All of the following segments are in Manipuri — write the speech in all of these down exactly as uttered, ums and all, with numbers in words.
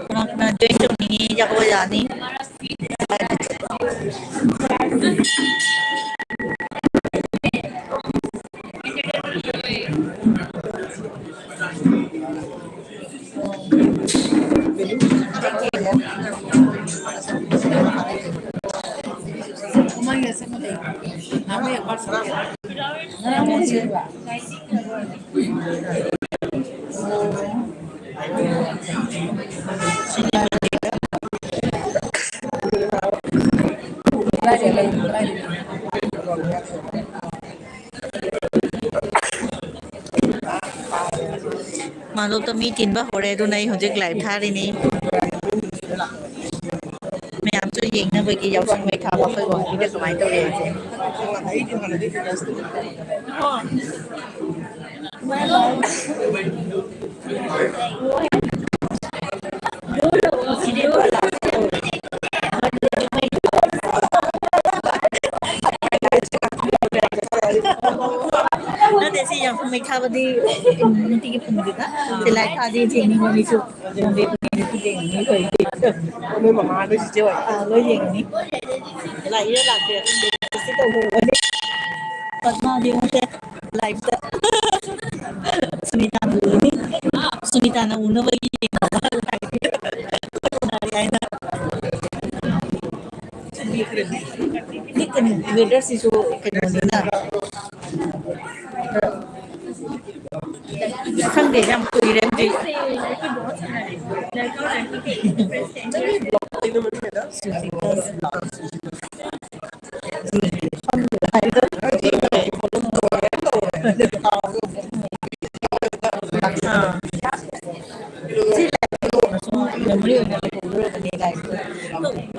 ꯀꯅꯥ ꯀꯅꯥ join ꯇꯧꯅꯤꯡꯉꯤ? ꯖꯒꯣꯏ ꯌꯥꯅꯤ꯫ ꯃꯥꯂꯣꯝꯗ ꯃꯤ ꯇꯤꯟꯕ ꯍꯧꯔꯦ, ꯑꯗꯨꯅ ꯑꯩ ꯍꯧꯖꯤꯛ live ꯊꯥꯔꯤꯅꯤ꯫ ꯃꯌꯥꯝꯁꯨ ꯌꯦꯡꯅꯕꯒꯤ ꯌꯥꯎꯁꯪ ꯃꯩ ꯊꯥꯕ ꯑꯩꯈꯣꯏ ꯒꯨꯋꯥꯍꯥꯇꯤꯗ ꯀꯃꯥꯏꯅ ꯇꯧꯔꯤ ꯍꯥꯏꯁꯦ꯫ ꯅꯠꯇꯦ, ꯁꯤ ꯌꯥꯝ ꯃꯩ ꯊꯥꯕꯗꯤ ꯅꯨꯡꯇꯤꯒꯤ ꯐꯪꯗꯦꯗ꯫ ꯁꯤ live ꯊꯥꯗꯤ ꯊꯦꯡꯅꯤꯡꯕ ꯃꯤꯁꯨ ꯅꯣꯏ ꯃꯃꯥ, ꯅꯣꯏ ꯆꯤꯆꯦ ꯍꯣꯏ꯫ ꯑꯥ, ꯂꯣꯏ ꯌꯦꯡꯉꯤꯅꯤ꯫ ꯂꯥꯛꯏꯔꯥ ꯂꯥꯛꯇ꯭ꯔꯤꯔꯥ ꯈꯪꯗꯦ꯫ ꯁꯤ ꯇꯧꯍꯧꯕꯅꯤ꯫ ꯄꯗꯃꯥꯗꯤ ꯅꯠꯇꯦ, live ꯇ꯫ ꯁꯨꯅꯤꯇꯥꯅ ꯎꯔꯅꯤ꯫ ꯁꯨꯅꯤꯇꯥꯅ ꯎꯅꯕꯒꯤ ꯌꯦꯡꯉꯕ live ꯇ꯫ ꯀꯩꯅꯣ, weather ꯁꯤꯁꯨ ꯀꯩꯅꯣꯅꯤꯅ꯫ ꯈꯪꯗꯦ, ꯌꯥꯝ ꯀꯨꯏꯔꯦ ꯍꯧꯖꯤꯛ꯫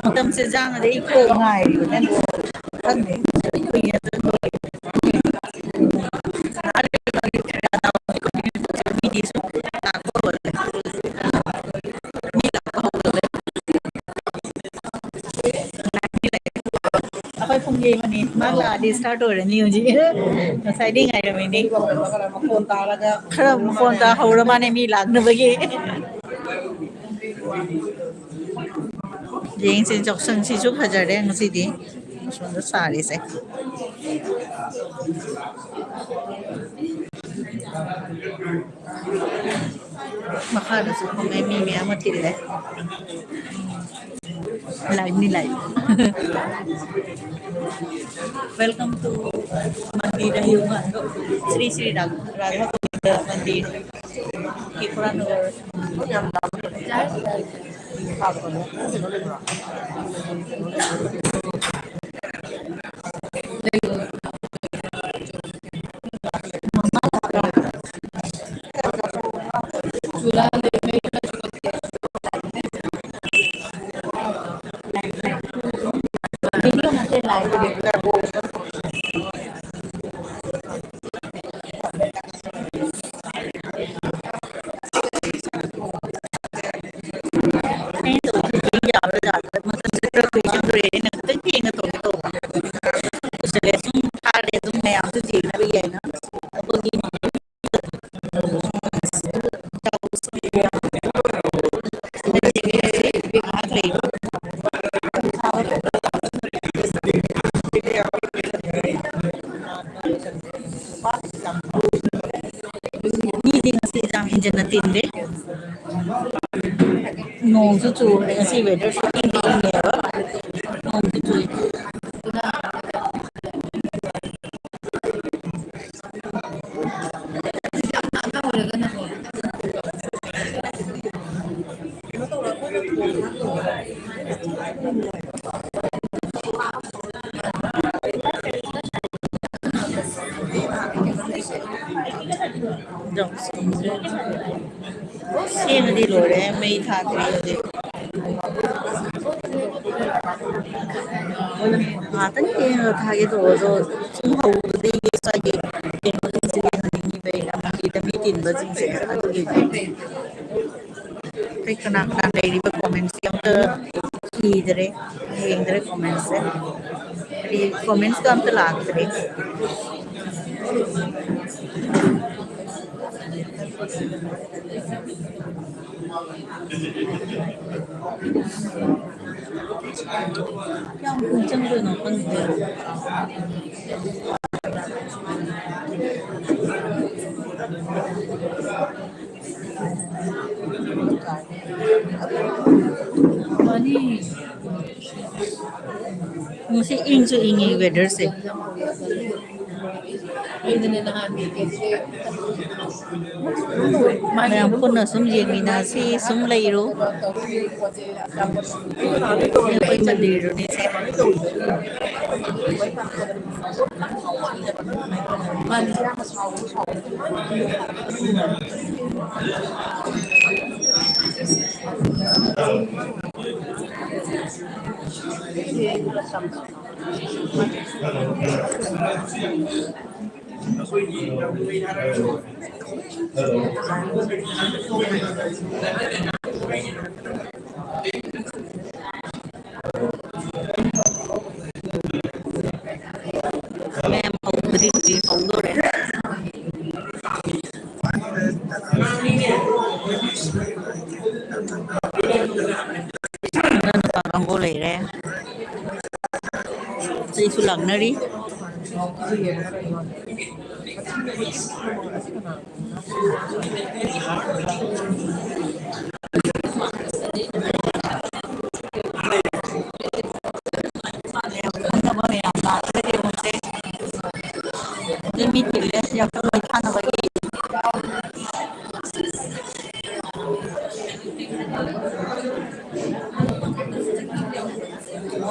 ꯃꯇꯝꯁꯦ ꯆꯪꯉꯗꯤ ꯑꯩ ꯀꯣꯛ ꯉꯥꯏꯔꯤꯕꯅꯦ꯫ ꯑꯗꯣ ꯈꯪꯗꯦ꯫ ꯄꯨꯡ ꯌꯩꯕꯅꯤ꯫ ꯃꯥ ꯂꯥꯛꯑꯗꯤ start ꯑꯣꯏꯔꯅꯤ ꯍꯧꯖꯤꯛ꯫ ꯉꯁꯥꯏꯗꯩ ꯉꯥꯏꯔꯝꯃꯤꯅꯦ꯫ ꯃꯈꯣꯟ ꯇꯥꯔꯒ ꯈꯔ ꯃꯈꯣꯟ ꯇꯥꯍꯧꯔ ꯃꯥꯅꯦ ꯃꯤ ꯂꯥꯛꯅꯕꯒꯤ꯫ ꯌꯦꯡꯁꯦ, ꯆꯥꯛꯁꯪꯁꯤꯁꯨ ꯐꯖꯔꯦ ꯉꯁꯤꯗꯤ꯫ ꯑꯁꯣꯝꯗ ꯁꯥꯔꯤꯁꯦ꯫ ꯃꯈꯥꯗꯁꯨ ꯐꯝꯃꯦ, ꯃꯤ ꯃꯌꯥꯝ ꯑꯃ ꯇꯤꯜꯂꯦ꯫ Live ꯅꯤ, live꯫ Welcome to ꯃꯟꯗꯤꯔ ꯌꯧꯕ꯫ ꯁ꯭ꯔꯤ ꯁ꯭ꯔꯤ ꯔꯥꯙꯥ ꯒꯣꯕꯤꯟꯗ ꯃꯟꯗꯤꯔ, ꯀꯦꯀꯨꯔꯥ ꯅꯒꯔ꯫ ꯑꯩꯅ ꯇꯧꯕꯗꯤ ꯌꯥꯕ꯭ꯔꯥ ꯌꯥꯗꯕ꯭ꯔꯥ, ꯃꯇꯝꯁꯦ ꯈꯔ ꯀꯨꯏꯁꯟꯈ꯭ꯔꯦ꯫ ꯑꯩꯅ ꯈꯤꯇꯪ ꯊꯦꯡꯅ ꯇꯧꯒꯦ ꯇꯧꯕ꯫ ꯀꯨꯏꯁꯜꯂꯦ꯫ ꯁꯨꯝ ꯊꯥꯔꯦ ꯑꯗꯨꯝ ꯃꯌꯥꯝꯁꯨ ꯊꯦꯡꯅꯕ ꯌꯥꯏꯅ꯫ ꯑꯩꯈꯣꯏꯒꯤ ꯃꯤꯗꯤ ꯉꯁꯤ ꯌꯥꯝ ꯍꯦꯟꯖꯟꯅ ꯇꯤꯟꯗꯦ꯫ ꯅꯣꯡꯁꯨ ꯆꯨꯔꯦ ꯉꯁꯤ, weather ꯁꯨ ꯏꯪꯗꯤ ꯏꯪꯉꯦꯕ꯫ ꯅꯣꯡꯁꯨ ꯆꯨꯏ꯫ ꯁꯦꯝꯃꯗꯤ ꯂꯣꯏꯔꯦ, ꯃꯩ ꯊꯥꯗ꯭ꯔꯤ ꯍꯧꯖꯤꯛ꯫ ꯉꯥꯛꯇꯪ ꯊꯦꯡꯉꯒ ꯊꯥꯒꯦ ꯇꯧꯕꯗꯣ, ꯁꯨꯝ ꯍꯧꯕꯗꯒꯤ ꯁ꯭ꯋꯥꯏꯒꯤ ꯀꯩꯅꯣꯁꯤꯡꯁꯤꯗꯤ ꯍꯪꯅꯤꯡꯉꯤꯕ ꯑꯩꯅ, ꯃꯟꯗꯤꯔꯗ ꯃꯤ ꯇꯤꯟꯕꯁꯤꯡꯁꯦ꯫ ꯑꯗꯨꯒꯤꯅꯦ꯫ ꯑꯩꯈꯣꯏ ꯀꯅꯥ ꯀꯅꯥ ꯂꯩꯔꯤꯕ comment ꯁꯦ ꯑꯝꯇ ꯁꯨꯝ ꯏꯗ꯭ꯔꯦ, ꯌꯦꯡꯗ꯭ꯔꯦ ꯀꯣꯃꯦꯟꯁꯦ꯫ ꯀꯔꯤ ꯀꯣꯃꯦꯟꯁꯀ ꯑꯝꯇ ꯂꯥꯛꯇ꯭ꯔꯦ꯫ ꯀꯌꯥꯝ ꯀꯨꯏꯅ ꯆꯪꯗꯣꯏꯅꯣ ꯈꯪꯗꯦ꯫ ꯃꯥꯅꯤ꯫ ꯉꯁꯤ ꯏꯪꯁꯨ ꯏꯪꯉꯤ weatherꯁꯦ꯫ ꯃꯌꯥꯝ ꯄꯨꯟꯅ ꯁꯨꯝ ꯌꯦꯡꯃꯤꯟꯅꯁꯤ, ꯁꯨꯝ ꯂꯩꯔꯣ꯫ ꯑꯩꯈꯣꯏ ꯆꯠꯂꯤꯔꯨꯅꯤꯁꯦ꯫ ꯃꯌꯥꯝ ꯍꯧꯕꯗꯤ ꯍꯧꯖꯤꯛ ꯍꯧꯗꯣꯔꯦ꯫ ꯅꯨꯄꯥ ꯀꯥꯡꯕꯨ ꯂꯩꯔꯦ꯫ ꯆꯩꯁꯨ ꯂꯥꯛꯅꯔꯤ꯫ ꯈꯪꯅꯕ ꯃꯌꯥꯝ ꯂꯥꯛꯑꯒꯗꯤ ꯑꯃꯨꯛꯁꯦ꯫ ꯑꯗꯩ ꯃꯤ ꯇꯤꯜꯂꯦ ꯌꯥꯎꯁꯪ ꯃꯩ ꯊꯥꯅꯕꯒꯤ꯫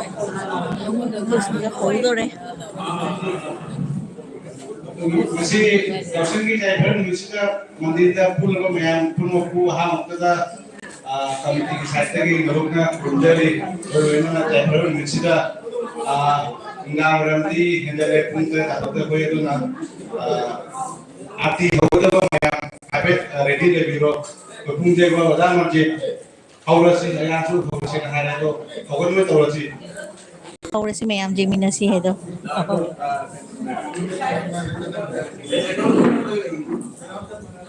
ꯑꯩꯈꯣꯏ ꯁꯤꯗ ꯍꯧꯗꯣꯔꯦ꯫ ꯉꯁꯤ ꯌꯥꯎꯁꯪꯒꯤ ꯌꯥꯏꯐꯔ ꯅꯨꯃꯤꯠꯁꯤꯗ ꯃꯟꯗꯤꯔꯗ ꯄꯨꯜꯂꯕ ꯃꯌꯥꯝ ꯄꯨꯝꯅꯃꯛꯄꯨ ꯑꯍꯥꯟꯕꯗ, ꯑ, ꯀꯃꯤꯇꯤꯒꯤ ꯁꯥꯏꯠꯇꯒꯤ ꯃꯔꯨꯞꯅ ꯈꯨꯔꯨꯝꯖꯔꯤ꯫ ꯃꯔꯨ ꯑꯣꯏꯅ ꯌꯥꯏꯐꯔ ꯅꯨꯃꯤꯠꯁꯤꯗ, ꯑ, ꯅꯨꯡꯗꯥꯡ ꯋꯥꯏꯔꯝꯗꯤ ꯍꯦꯟꯖꯜꯂꯦ, ꯄꯨꯡ ꯇꯔꯦꯠ ꯇꯥꯕꯗ ꯑꯩꯈꯣꯏ ꯑꯗꯨꯅ, ꯑ, ꯑꯥꯔꯇꯤ ꯍꯧꯒꯗꯕ ꯃꯌꯥꯝ ꯍꯥꯏꯐꯦꯠ, ꯑ, ꯔꯦꯗꯤ ꯂꯩꯕꯤꯔꯣ꯫ ꯄꯨꯡ ꯇꯔꯦꯠ ꯑꯣꯖꯥ ꯃꯟꯖꯤꯠ꯫ ꯍꯧꯔꯁꯤ, ꯃꯌꯥꯝꯁꯨ ꯍꯧꯔꯁꯦꯅ ꯍꯥꯏꯔꯦ, ꯑꯗꯣ ꯍꯧꯒꯠꯅꯕ ꯇꯧꯔꯁꯤ꯫ ꯍꯧꯔꯁꯤ, ꯃꯌꯥꯝ ꯌꯦꯡꯃꯤꯟꯅꯁꯤ ꯍꯥꯏꯗꯣ꯫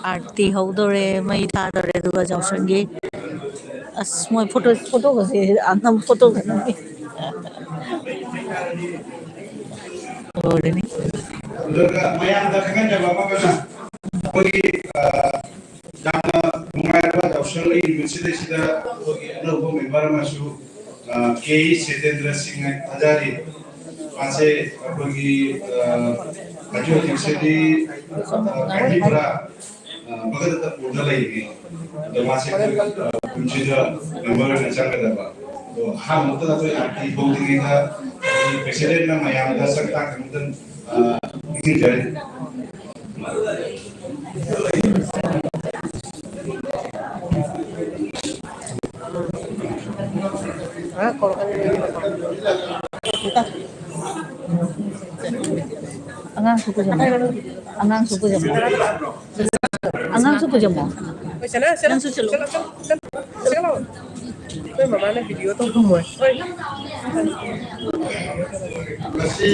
ꯑꯥꯔꯇꯤ ꯍꯧꯗꯣꯔꯦ, ꯃꯩ ꯊꯥꯗꯣꯔꯦ, ꯑꯗꯨꯒ ꯖꯣꯟꯁꯟꯒꯤ ꯑꯁ, ꯃꯣꯏ ꯐꯣꯇꯣ, ꯐꯣꯇꯣꯒꯁꯦ ꯌꯥꯝꯅ ꯐꯣꯇꯣꯒ ꯅꯝꯃꯤ꯫ ꯂꯣꯏꯔꯅꯤ꯫ ꯑꯗꯨꯒ ꯃꯌꯥꯝꯗ ꯈꯪꯍꯟꯖꯕ ꯑꯃꯒꯅ ꯑꯩꯈꯣꯏꯒꯤ, ꯑ, ꯌꯥꯝꯅ ꯅꯨꯡꯉꯥꯏꯔꯕ ꯌꯥꯎꯁꯪꯒꯤ ꯅꯨꯃꯤꯠꯁꯤꯗ, ꯁꯤꯗ ꯑꯩꯈꯣꯏꯒꯤ ꯑꯅꯧꯕ ꯃꯦꯝꯕꯔ ꯑꯃꯁꯨ, ꯑ, ꯀꯦ ꯏ ꯁꯇꯦꯟꯗ꯭ꯔ ꯁꯤꯡ ꯍꯖꯥꯔꯤ꯫ ꯃꯥꯁꯦ ꯑꯩꯈꯣꯏꯒꯤ, ꯑ, ꯍꯧꯖꯤꯛ ꯍꯧꯖꯤꯛꯁꯤꯗꯤ, ꯑ, ꯀꯥꯏꯄꯤꯄꯨꯔꯥ, ꯑ, ꯃꯒꯗ ꯄꯨꯔꯒ ꯂꯩꯔꯤ꯫ ꯑꯗꯣ ꯃꯥꯁꯦ ꯑꯩꯈꯣꯏ, ꯑ, ꯀꯨꯝꯁꯤꯗ ꯃꯦꯝꯕꯔ ꯑꯣꯏꯅ ꯆꯪꯒꯗꯕ꯫ ꯑꯗꯣ ꯑꯍꯥꯟꯕ ꯃꯛꯇꯗ ꯑꯩꯈꯣꯏ ꯑꯥꯔꯇꯤ ꯍꯧꯗ꯭ꯔꯤꯉꯩꯗ ꯑꯩꯈꯣꯏꯒꯤ ꯄ꯭ꯔꯦꯁꯤꯗꯦꯟꯠꯅ ꯃꯌꯥꯝꯗ ꯁꯛ ꯇꯥꯛꯅꯕꯗ, ꯑ, ꯅꯤꯡꯁꯤꯡꯖꯔꯤ꯫ ꯑꯉꯥꯡꯁꯨ ꯄꯨꯖꯃꯣ꯫ ꯑꯉꯥꯡꯁꯨ ꯄꯨꯖꯃꯣ꯫ ꯑꯉꯥꯡꯁꯨ ꯄꯨꯖꯃꯣ꯫ ꯅꯪꯁꯨ ꯆꯠꯂꯣ꯫ ꯑꯩꯈꯣꯏ ꯃꯃꯥꯅ ꯚꯤꯗꯤꯑꯣ ꯇꯧꯔꯝꯃꯣꯏ꯫ ꯉꯁꯤ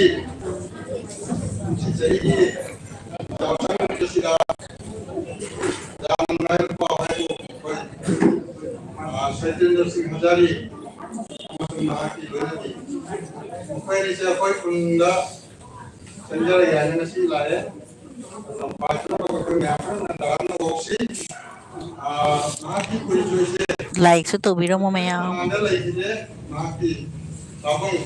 ꯆꯍꯤꯒꯤ ꯌꯥꯎꯁꯪ ꯅꯨꯃꯤꯠ ꯑꯁꯤꯗ ꯌꯥꯝꯅ ꯅꯨꯡꯉꯥꯏꯕ ꯄꯥꯎ ꯍꯥꯏꯕꯨ ꯑꯩꯈꯣꯏ, ꯑ, ꯁꯇꯦꯟꯗ꯭ꯔ ꯁꯤꯡ ꯍꯖꯥꯔꯤ ꯑꯃꯁꯨꯡ ꯃꯍꯥꯛꯀꯤ ꯂꯣꯏꯅꯕꯤ, ꯃꯈꯣꯏ ꯑꯅꯤꯁꯦ ꯑꯩꯈꯣꯏ ꯈꯨꯟꯗ ꯆꯪꯖꯔꯒꯦ ꯍꯥꯏꯅ ꯉꯁꯤ ꯂꯥꯛꯑꯦ꯫ ꯂꯝꯄꯥꯛꯇ ꯑꯩꯈꯣꯏ ꯃꯌꯥꯝ ꯄꯨꯟꯅ ꯇꯔꯥꯝꯅ ꯑꯣꯛꯁꯤ꯫ ꯑ, ꯃꯍꯥꯛꯀꯤ ꯈꯨꯟ ꯂꯥꯏꯛꯁꯨ ꯇꯧꯕꯤꯔꯝꯃꯣ ꯃꯌꯥꯝ꯫ ꯃꯄꯥꯟꯗ ꯂꯩꯈꯤꯗꯦ꯫ ꯃꯍꯥꯛꯀꯤ ꯄꯥꯕꯨꯡ,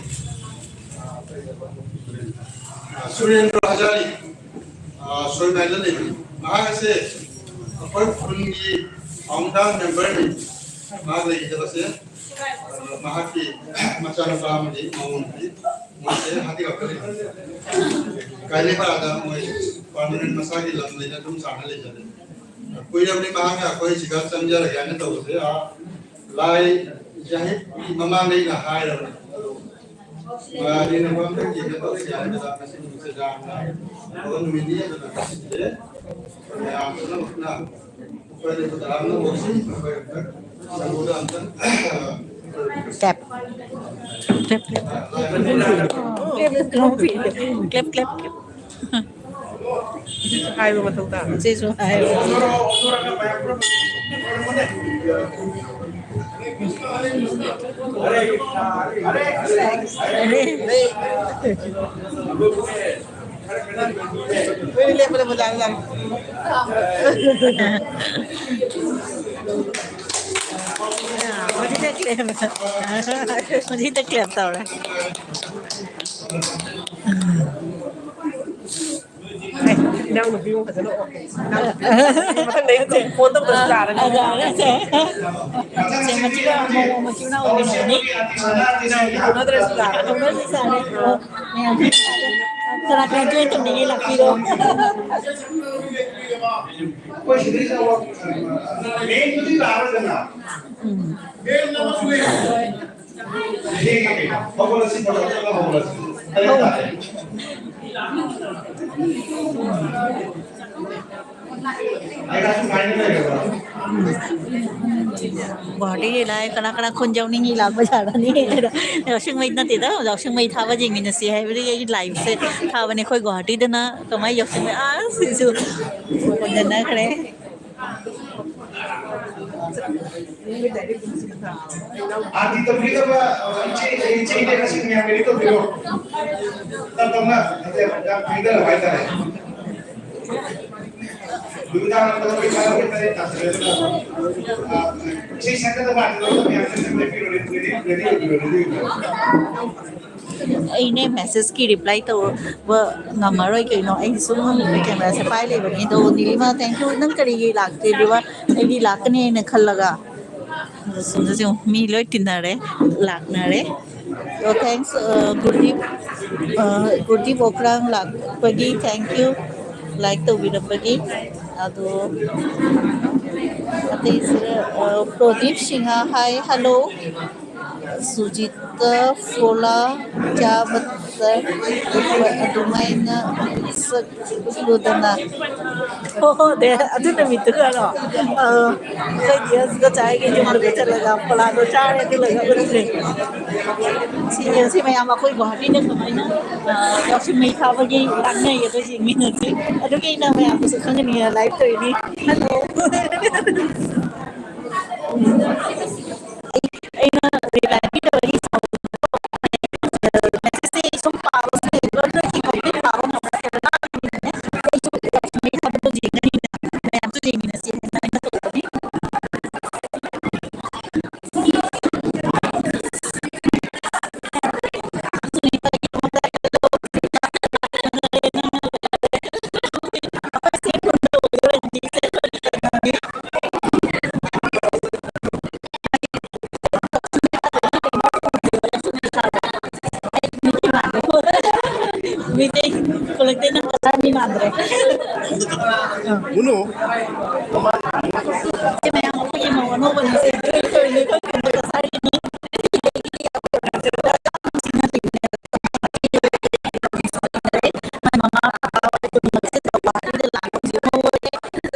ꯑ, ꯁꯨꯔꯦꯟꯗ꯭ꯔ ꯍꯖꯥꯔꯤ, ꯑ, ꯁꯣꯏꯃꯥꯏꯗ ꯂꯩꯕꯅꯤ꯫ ꯃꯍꯥꯛ ꯑꯁꯦ ꯑꯩꯈꯣꯏ ꯈꯨꯟꯒꯤ ꯐꯥꯎꯟꯗꯔ ꯃꯦꯝꯕꯔꯅꯤ꯫ ꯃꯍꯥꯛ ꯂꯩꯈꯤꯗꯕꯁꯦ, ꯑ, ꯃꯍꯥꯛꯀꯤ ꯃꯆꯥꯅꯨꯄꯥ ꯑꯃꯗꯤ ꯃꯑꯣꯡꯗꯤ ꯃꯣꯏꯁꯦ ꯍꯥꯏꯗꯤ ꯀꯥꯏꯅꯤꯄꯥꯗ ꯃꯣꯏ ꯄꯔꯃꯅꯦꯟ ꯃꯁꯥꯒꯤ ꯂꯝ ꯂꯩꯅ ꯑꯗꯨꯝ ꯁꯥꯟꯅ ꯂꯩꯖꯔꯦ꯫ ꯀꯨꯏꯔꯕꯅꯤ ꯃꯍꯥꯛꯅ ꯑꯩꯈꯣꯏ ꯁꯤꯗ ꯆꯪꯖꯔꯒꯦ ꯍꯥꯏꯅ ꯇꯧꯕꯁꯦ, ꯑ, ꯂꯥꯏ ꯌꯥꯍꯤꯞꯀꯤ ꯃꯃꯥꯡꯗ ꯑꯩꯅ ꯍꯥꯏꯔꯕꯅꯤ꯫ ꯑꯗꯣ, ꯑ, ꯑꯩꯅ ꯃꯐꯝꯗ ꯌꯦꯡꯉ ꯇꯧꯁꯤ ꯍꯥꯏꯕꯗ ꯉꯁꯤ ꯅꯨꯃꯤꯠꯁꯦ ꯌꯥꯝꯅ ꯑꯐꯕ ꯅꯨꯃꯤꯠꯅꯤ꯫ ꯑꯗꯨꯅ ꯉꯁꯤꯁꯦ ꯃꯌꯥꯝ ꯄꯨꯝꯅꯃꯛꯅ ꯑꯩꯈꯣꯏ ꯇꯔꯥꯝꯅ ꯑꯣꯛꯁꯤ꯫ ꯑꯩꯈꯣꯏ Clap. Clap, clap. Clap, clap, clap. ꯍꯥꯏꯕ ꯃꯊꯧ ꯇꯥꯕ꯫ ꯁꯤꯁꯨ ꯍꯥꯏꯕ꯫ ꯂꯦꯞꯄꯨ, ꯂꯦꯞꯄꯨ, ꯂꯦꯞꯄꯨ, ꯂꯦꯞꯄꯨ꯫ ꯃꯁꯤꯗ clap, ꯃꯁꯤꯗ clap ꯇꯧꯔꯦ꯫ ꯑꯦ, ꯏꯅꯥꯎꯅꯨꯄꯤ ꯑꯃ ꯐꯖꯅ ꯑꯣꯛꯀꯦ꯫ ꯏꯅꯥꯎꯅꯨꯄꯤ ꯃꯊꯪꯗ ꯑꯩ ꯐꯣꯟ ꯇꯧꯗ꯭ꯔꯁꯨ ꯌꯥꯔꯅꯤ꯫ ꯑꯗ, ꯑꯗ, ꯁꯦ꯫ ꯁꯦ, ꯃꯆꯤꯟ ꯃꯅꯥꯎ, ꯃꯆꯤꯟ ꯃꯅꯥꯎ ꯑꯣꯏꯃꯤꯟꯅꯕꯅꯤ꯫ ꯏꯅꯥꯎꯅꯨꯄꯤ ꯍꯧꯅꯗ꯭ꯔꯁꯨ ꯌꯥꯔꯅꯤ꯫ ꯍꯧꯅꯗ꯭ꯔꯁꯨ ꯌꯥꯔꯅꯤ꯫ ꯑꯣ, ꯃꯌꯥꯝ ꯀꯅꯥ ꯀꯅꯥ join ꯇꯧꯅꯤꯡꯉꯤ ꯂꯥꯛꯄꯤꯔꯣ꯫ ꯑꯩꯈꯣꯏ ꯁꯤꯗꯩ ꯆꯥꯎꯕ ꯃꯦꯟꯗꯨꯗꯤ ꯂꯥꯛꯑꯔꯣꯏꯗꯅ꯫ ꯎꯝ꯫ ꯃꯦꯟ ꯑꯃꯁꯨ ꯂꯩ꯫ ꯍꯦꯡꯉꯦ ꯀꯩꯅꯣ? ꯍꯧꯒꯠꯂꯁꯤ, ꯍꯧꯒꯠꯂꯁꯤ, ꯍꯧꯒꯠꯂꯁꯤ꯫ ꯑꯗꯨ ꯇꯥꯔꯦ꯫ ꯑꯩꯅ ꯁꯨꯃꯥꯏꯅ ꯂꯩꯔꯕ꯫ ꯒꯨꯋꯥꯍꯥꯇꯤꯒꯤ ꯂꯥꯏ ꯀꯅꯥ ꯀꯅꯥ ꯈꯨꯟ ꯌꯧꯅꯤꯡꯉꯤ ꯂꯥꯛꯄ ꯌꯥꯔꯅꯤ꯫ ꯌꯥꯎꯁꯪ ꯃꯩ ꯅꯠꯇꯦꯗ, ꯌꯥꯎꯁꯪ ꯃꯩ ꯊꯥꯕ ꯌꯦꯡꯃꯤꯟꯅꯁꯤ ꯍꯥꯏꯕꯗꯒꯤ ꯑꯩꯒꯤ liveꯁꯦ ꯊꯥꯕꯅꯦ꯫ ꯑꯩꯈꯣꯏ ꯒꯨꯋꯥꯍꯥꯇꯤꯗꯅ ꯀꯃꯥꯏꯅ ꯌꯥꯎꯁꯪ ꯃꯩ, ꯑꯥ, ꯁꯤꯁꯨ ꯈꯨꯟꯗꯅꯈ꯭ꯔꯦ꯫ ꯑꯥꯔꯇꯤ ꯇꯧꯕꯤꯒꯗꯕ, ꯑ, ꯏꯆꯦ, ꯏꯆꯦ, ꯏꯅꯦ ꯉꯁꯤ ꯃꯌꯥꯝ ready ꯇꯧꯕꯤꯔꯣ꯫ ꯇꯞ ꯇꯞꯅ, ꯌꯥꯝ ꯐꯪꯗꯅꯕ ꯍꯥꯏꯇꯥꯔꯦ꯫ ꯅꯨꯃꯤꯗꯥꯡ ꯋꯥꯏꯔꯝ ꯇꯔꯨꯛ ꯇꯔꯦꯠ ꯇꯥꯁꯤꯜꯂꯦ ꯑꯗꯨꯅ, ꯑ, ꯏꯁꯩ ꯁꯛꯀꯗꯕ ꯑꯥꯔꯇꯤ ꯇꯧꯕ ꯃꯌꯥꯝꯁꯤꯡꯁꯤ ꯂꯦꯞꯄꯤꯔꯣ, ready, ready ꯑꯣꯏꯕꯤꯔꯣ, ready ꯑꯣꯏꯕꯤꯔꯣ꯫ ꯑꯩꯅꯦ messageꯀꯤ reply ꯇꯧꯕ ꯉꯝꯃꯔꯣꯏ ꯀꯩꯅꯣ, ꯑꯩ ꯁꯨꯝ cameraꯁꯦ ꯄꯥꯏ ꯂꯩꯕꯅꯤ꯫ ꯑꯗꯣ ꯅꯤꯂꯤꯃꯥ, thank you꯫ ꯅꯪ ꯀꯔꯤꯒꯤ ꯂꯥꯛꯇꯦ? ꯑꯗꯨꯒ ꯑꯩꯗꯤ ꯂꯥꯛꯀꯅꯤ ꯍꯥꯏꯅ ꯈꯜꯂꯒ꯫ ꯑꯗꯣ ꯁꯣꯝꯗꯁꯨ ꯌꯦꯡꯉꯨ, ꯃꯤ ꯂꯣꯏ ꯇꯤꯟꯅꯔꯦ, ꯂꯥꯛꯅꯔꯦ꯫ ꯑꯗꯣ thanks, ꯑ, ꯒꯨꯔꯗꯤꯞ, ꯑ, ꯒꯨꯔꯗꯤꯞ ꯑꯣꯀ꯭ꯔꯥꯡ ꯂꯥꯛꯄꯒꯤ thank you, like ꯇꯧꯕꯤꯔꯛꯄꯒꯤ꯫ ꯑꯗꯣ ꯑꯇꯩꯁꯤꯗ, ꯑ, ꯄ꯭ꯔꯗꯤꯞ ꯁꯤꯡꯍ, hi, hello꯫ ꯁꯨꯖꯤꯇꯥ ꯐꯣꯂꯥ, ꯆꯥꯕ, ꯑꯗꯨꯒ ꯑꯗꯨꯃꯥꯏꯅ ꯁꯛ ꯎꯠꯂꯨꯗꯅ꯫ ꯍꯣ ꯍꯣ, ꯗꯦ, ꯑꯗꯨ ꯅꯨꯃꯤꯠꯇꯨꯒꯔꯣ? ꯑ, ꯑꯩꯈꯣꯏꯗꯤ ꯑꯁꯤꯗ ꯆꯥꯏꯒꯤ ꯌꯨꯝꯗꯨꯒ ꯆꯠꯂꯒ ꯄꯣꯂꯥꯗꯣ ꯆꯥꯔꯦ, ꯑꯗꯨ ꯂꯣꯏꯔꯒ ꯎꯠꯂꯦ꯫ ꯁꯤ, ꯁꯤ ꯃꯌꯥꯝ ꯑꯩꯈꯣꯏ ꯒꯨꯍꯥꯇꯤꯗ ꯀꯃꯥꯏꯅ, ꯑ, ꯌꯥꯎꯁꯪ ꯃꯩ ꯊꯥꯕꯒꯤ ꯂꯥꯡꯅꯩ, ꯑꯗꯨ ꯌꯦꯡꯃꯤꯟꯅꯁꯤ꯫ ꯑꯗꯨꯒꯤ ꯑꯩꯅ ꯃꯌꯥꯝꯗꯁꯨ ꯈꯪꯍꯟꯅꯤꯡꯉꯦ, ꯂꯥꯏꯚ ꯇꯧꯔꯤꯅꯤ꯫ ꯍꯜꯂꯣ꯫ ꯑꯩꯅ ꯔꯤꯄ꯭ꯂꯥꯏ ꯄꯤꯗꯕꯒꯤ ꯁꯥꯎꯕ꯫ ꯃꯦꯁꯦꯖꯁꯦ ꯁꯨꯝ ꯄꯥꯕꯁꯨ ꯂꯩꯕ, ꯅꯣꯏꯒꯤ ꯀꯃꯦꯟ ꯄꯥꯕ ꯉꯝꯃꯛꯇꯕꯅ ꯑꯩꯁꯨ ꯊꯕꯛꯇꯣ ꯌꯦꯡꯒꯅꯤꯅ ꯃꯌꯥꯝꯁꯨ ꯌꯦꯡꯃꯤꯟꯅꯁꯦ ꯍꯥꯏꯅ ꯑꯩꯅ ꯇꯧꯕꯅꯤ꯫ ꯃꯤꯇꯩ ꯈꯨꯜꯂꯛꯇꯩ ꯅꯪ ꯀꯁꯥꯔ ꯃꯤ ꯃꯥꯟꯗ꯭ꯔꯦ꯫ ꯎꯅꯣ꯫ ꯁꯤ ꯃꯌꯥꯝ ꯑꯩꯈꯣꯏꯒꯤ ꯃꯧ ꯑꯅꯧꯕꯅꯤ, ꯁꯤ ꯀꯁꯥꯔꯒꯤꯅꯤ꯫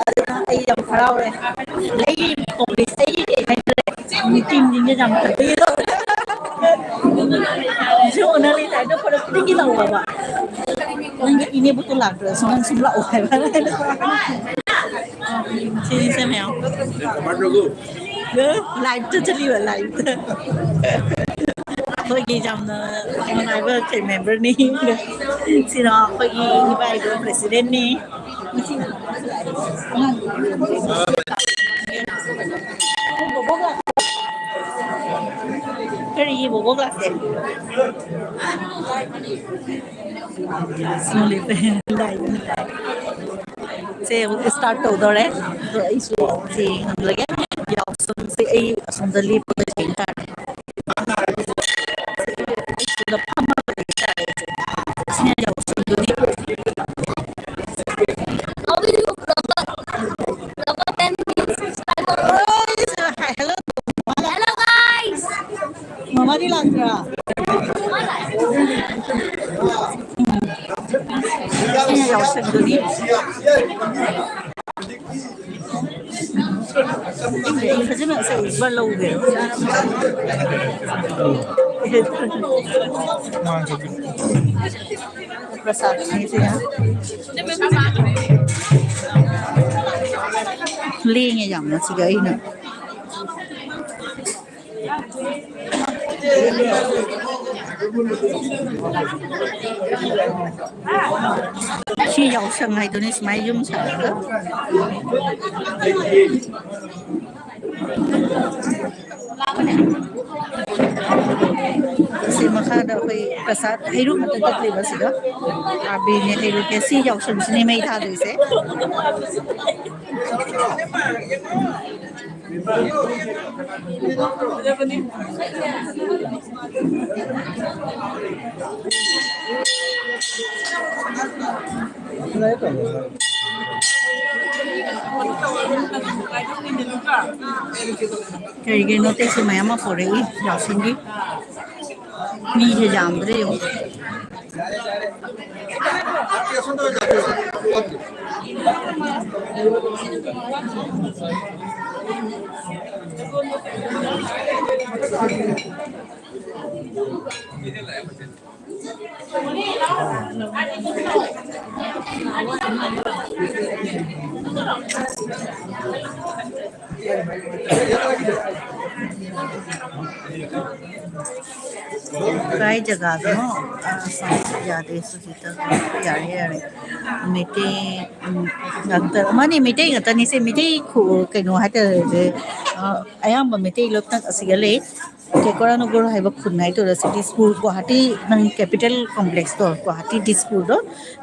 ꯑꯗꯨꯅ ꯑꯩ ꯌꯥꯝ ꯍꯔꯥꯎꯔꯦ꯫ ꯑꯩꯒꯤ ꯀꯣꯂꯦꯖ, ꯑꯩꯒꯤ ꯀꯩ ꯍꯥꯏꯇꯥꯔꯦ, ꯇꯤꯝꯁꯤꯡꯁꯦ ꯌꯥꯝ ꯐꯠꯇꯦ꯫ ꯁꯤ ꯎꯅ ꯂꯩꯇꯥꯏ, ꯑꯗꯣ ꯈꯨꯗꯛ ꯈꯨꯗꯤꯡꯒꯤ ꯂꯥꯛꯑꯣꯕ꯫ ꯅꯪꯒꯤ ꯏꯅꯦꯕꯨꯛꯇ ꯂꯥꯛꯇ꯭ꯔꯁꯨ ꯅꯪ ꯁꯨꯝ ꯂꯥꯛꯑꯣ ꯍꯥꯏꯕ꯫ ꯁꯤꯁꯦ ꯃꯌꯥꯝ꯫ ꯂꯥꯏꯞꯇ ꯆꯠꯂꯤꯕ, ꯂꯥꯏꯞꯇ꯫ ꯑꯩꯈꯣꯏꯒꯤ ꯌꯥꯝꯅ ꯅꯨꯡꯉꯥꯏꯕ ꯀꯩ ꯃꯦꯝꯕꯔꯅꯤ꯫ ꯁꯤꯅ ꯑꯩꯈꯣꯏꯒꯤ ꯏꯕꯥꯏꯗꯣ ꯄ꯭ꯔꯦꯁꯤꯗꯦꯟꯠꯅꯤ꯫ ꯀꯔꯤꯒꯤ ꯕꯣꯕꯣꯛ ꯂꯥꯛꯇꯦ? ꯁꯦ, ꯑꯃꯨꯛ start ꯇꯧꯗꯧꯔꯦ꯫ ꯑꯗꯣ ꯑꯩꯁꯨ ꯁꯤ ꯌꯦꯡꯍꯜꯂꯒꯦ꯫ ꯌꯥꯎꯁꯪꯁꯦ ꯑꯩ ꯑꯁꯣꯝꯗ ꯂꯦꯞꯄꯒ ꯌꯦꯡ ꯇꯥꯔꯦ꯫ ꯑꯩ ꯁꯤꯗ ꯐꯝꯃꯒ ꯂꯩ ꯇꯥꯔꯦ ꯑꯩꯁꯦ꯫ ꯁꯤꯅ ꯌꯥꯎꯁꯪꯗꯨꯅꯤ꯫ Hello, guys. ꯃꯃꯥꯗꯤ ꯂꯥꯛꯇ꯭ꯔꯥ? ꯁꯤꯅ ꯌꯥꯎꯁꯪꯗꯨꯅꯤ꯫ ꯑꯩ ꯐꯖꯅ ꯉꯁꯥꯏ ꯎꯕ ꯂꯧꯒꯦ꯫ ꯄ꯭ꯔꯁꯥꯗꯅꯤ ꯁꯤꯅ꯫ ꯂꯦꯡꯉꯦ ꯌꯥꯝꯅ ꯁꯤꯒ ꯑꯩꯅ꯫ ꯁꯤ ꯌꯥꯎꯁꯪ ꯍꯥꯏꯗꯨꯅꯤ ꯁꯨꯃꯥꯏꯅ ꯌꯨꯝ ꯁꯥꯔꯒ꯫ ꯁꯤ ꯃꯈꯥꯗ ꯑꯩꯈꯣꯏ ꯄ꯭ꯔꯁꯥꯗ ꯍꯩꯔꯨꯛ ꯃꯊꯛꯇ ꯂꯩꯕꯁꯤꯗ ꯑꯥꯕꯤꯅꯦ ꯍꯩꯔꯨꯛꯅꯦ ꯁꯤ ꯌꯥꯎꯁꯪꯁꯤꯅꯦ ꯃꯩ ꯊꯥꯗꯣꯏꯁꯦ꯫ ꯀꯩꯒꯤꯅꯣ ꯇꯦꯛꯁꯤ ꯃꯌꯥꯝ ꯑꯃ ꯄꯨꯔꯛꯏ ꯌꯥꯎꯁꯪꯒꯤ꯫ ꯃꯤꯁꯦ ꯌꯥꯝꯕ꯭ꯔꯥ ꯌꯦꯡꯉꯨ꯫ ꯀꯥꯏ ꯖꯒꯥꯗꯅꯣ? ꯑ, sound ꯌꯥꯗꯦ, ꯁꯨꯖꯤꯇꯥ꯫ ꯌꯥꯔꯦ, ꯌꯥꯔꯦ꯫ ꯃꯩꯇꯩ, ꯎꯝ, ꯉꯥꯛꯇ, ꯃꯥꯅꯦ, ꯃꯩꯇꯩ ꯉꯥꯛꯇꯅꯤ ꯁꯦ꯫ ꯃꯩꯇꯩ ꯈꯨ-, ꯀꯩꯅꯣ ꯍꯥꯏꯇꯥꯔꯦ, ꯑ, ꯑꯌꯥꯝꯕ ꯃꯩꯇꯩ ꯂꯣꯏꯅꯃꯛ ꯑꯁꯤꯗ ꯂꯩ꯫ ꯀꯦꯀꯣꯔꯥꯅꯒꯔ ꯍꯥꯏꯕ ꯈꯨꯟ ꯍꯥꯏꯗꯣꯏꯔꯥ, ꯁꯤ ꯗꯤꯁꯄꯨꯔ, ꯒꯨꯋꯥꯍꯥꯇꯤ, ꯅꯪ capital complex ꯇꯣ, ꯒꯨꯋꯥꯍꯥꯇꯤ ꯗꯤꯁꯄꯨꯔꯗꯣ,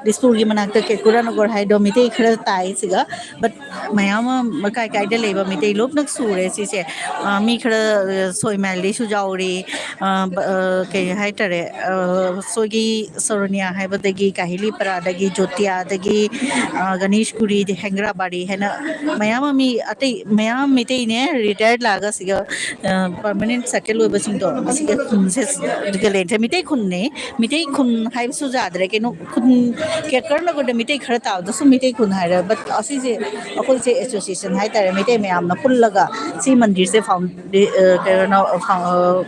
ꯗꯤꯁꯄꯨꯔꯒꯤ ꯃꯅꯥꯛꯇ ꯀꯦꯀꯨꯔꯥꯅꯒꯔ ꯍꯥꯏꯗꯣ ꯃꯤꯇꯩ ꯈꯔ ꯇꯥꯏ ꯁꯤꯒ, but ꯃꯌꯥꯝ ꯑꯃ ꯀꯥꯏ ꯀꯥꯏꯗ ꯂꯩꯕ ꯃꯤꯇꯩ ꯂꯣꯏꯅꯃꯛ ꯁꯨꯔꯦ ꯁꯤꯁꯦ꯫ ꯑ, ꯃꯤ ꯈꯔ, ꯑ, ꯁꯣꯏꯃꯥꯏꯜꯗꯩꯁꯨ ꯌꯥꯎꯔꯤ, ꯑ, ꯕ-, ꯑ, ꯀꯩ ꯍꯥꯏꯇꯥꯔꯦ, ꯁꯣꯏꯒꯤ ꯁꯣꯔꯣꯅꯤꯌꯥ ꯍꯥꯏꯕꯗꯒꯤ, ꯀꯥꯍꯤꯂꯤ ꯄꯔꯥꯗꯒꯤ, ꯖꯣꯇꯤꯌꯥꯗꯒꯤ, ꯒꯅꯦꯁ ꯀꯨꯔꯤꯗꯤ, ꯍꯦꯡꯒ꯭ꯔꯥꯕꯥꯔꯤ ꯍꯥꯏꯅ ꯃꯌꯥꯝ ꯑꯃ, ꯃꯤ ꯑꯇꯩ ꯃꯌꯥꯝ ꯃꯩꯇꯩꯅꯦ, ꯔꯤꯇꯥꯌꯔ ꯂꯥꯛꯑꯒ ꯁꯤꯒ ꯄꯔꯃꯅꯦꯟ ꯁꯦꯇꯜ ꯑꯣꯏꯕꯁꯤꯡꯗꯣ, ꯁꯤꯒ ꯈꯨꯟꯁꯦ ꯂꯩꯇ꯭ꯔꯦ꯫ ꯃꯤꯇꯩ ꯈꯨꯟꯅꯦ, ꯃꯤꯇꯩ ꯈꯨꯟ ꯍꯥꯏꯕꯁꯨ ꯌꯥꯗ꯭ꯔꯦ꯫ ꯀꯩꯅꯣ, ꯈꯨꯟ ꯀꯦꯀꯔꯅꯒꯗ ꯃꯤꯇꯩ ꯈꯔ ꯇꯥꯕꯗꯁꯨ ꯃꯤꯇꯩ ꯈꯨꯟ ꯍꯥꯏꯔꯦ꯫ But ꯑꯁꯤꯁꯦ ꯑꯩꯈꯣꯏꯁꯦ ꯑꯦꯁꯣꯁꯤꯌꯦꯁꯟ ꯍꯥꯏꯇꯥꯔꯦ, ꯃꯤꯇꯩ ꯃꯌꯥꯝꯅ ꯄꯨꯜꯂꯒ ꯁꯤ ꯃꯟꯗꯤꯔꯁꯦ ꯐꯥꯎꯟ-, ꯀꯩꯅꯣ,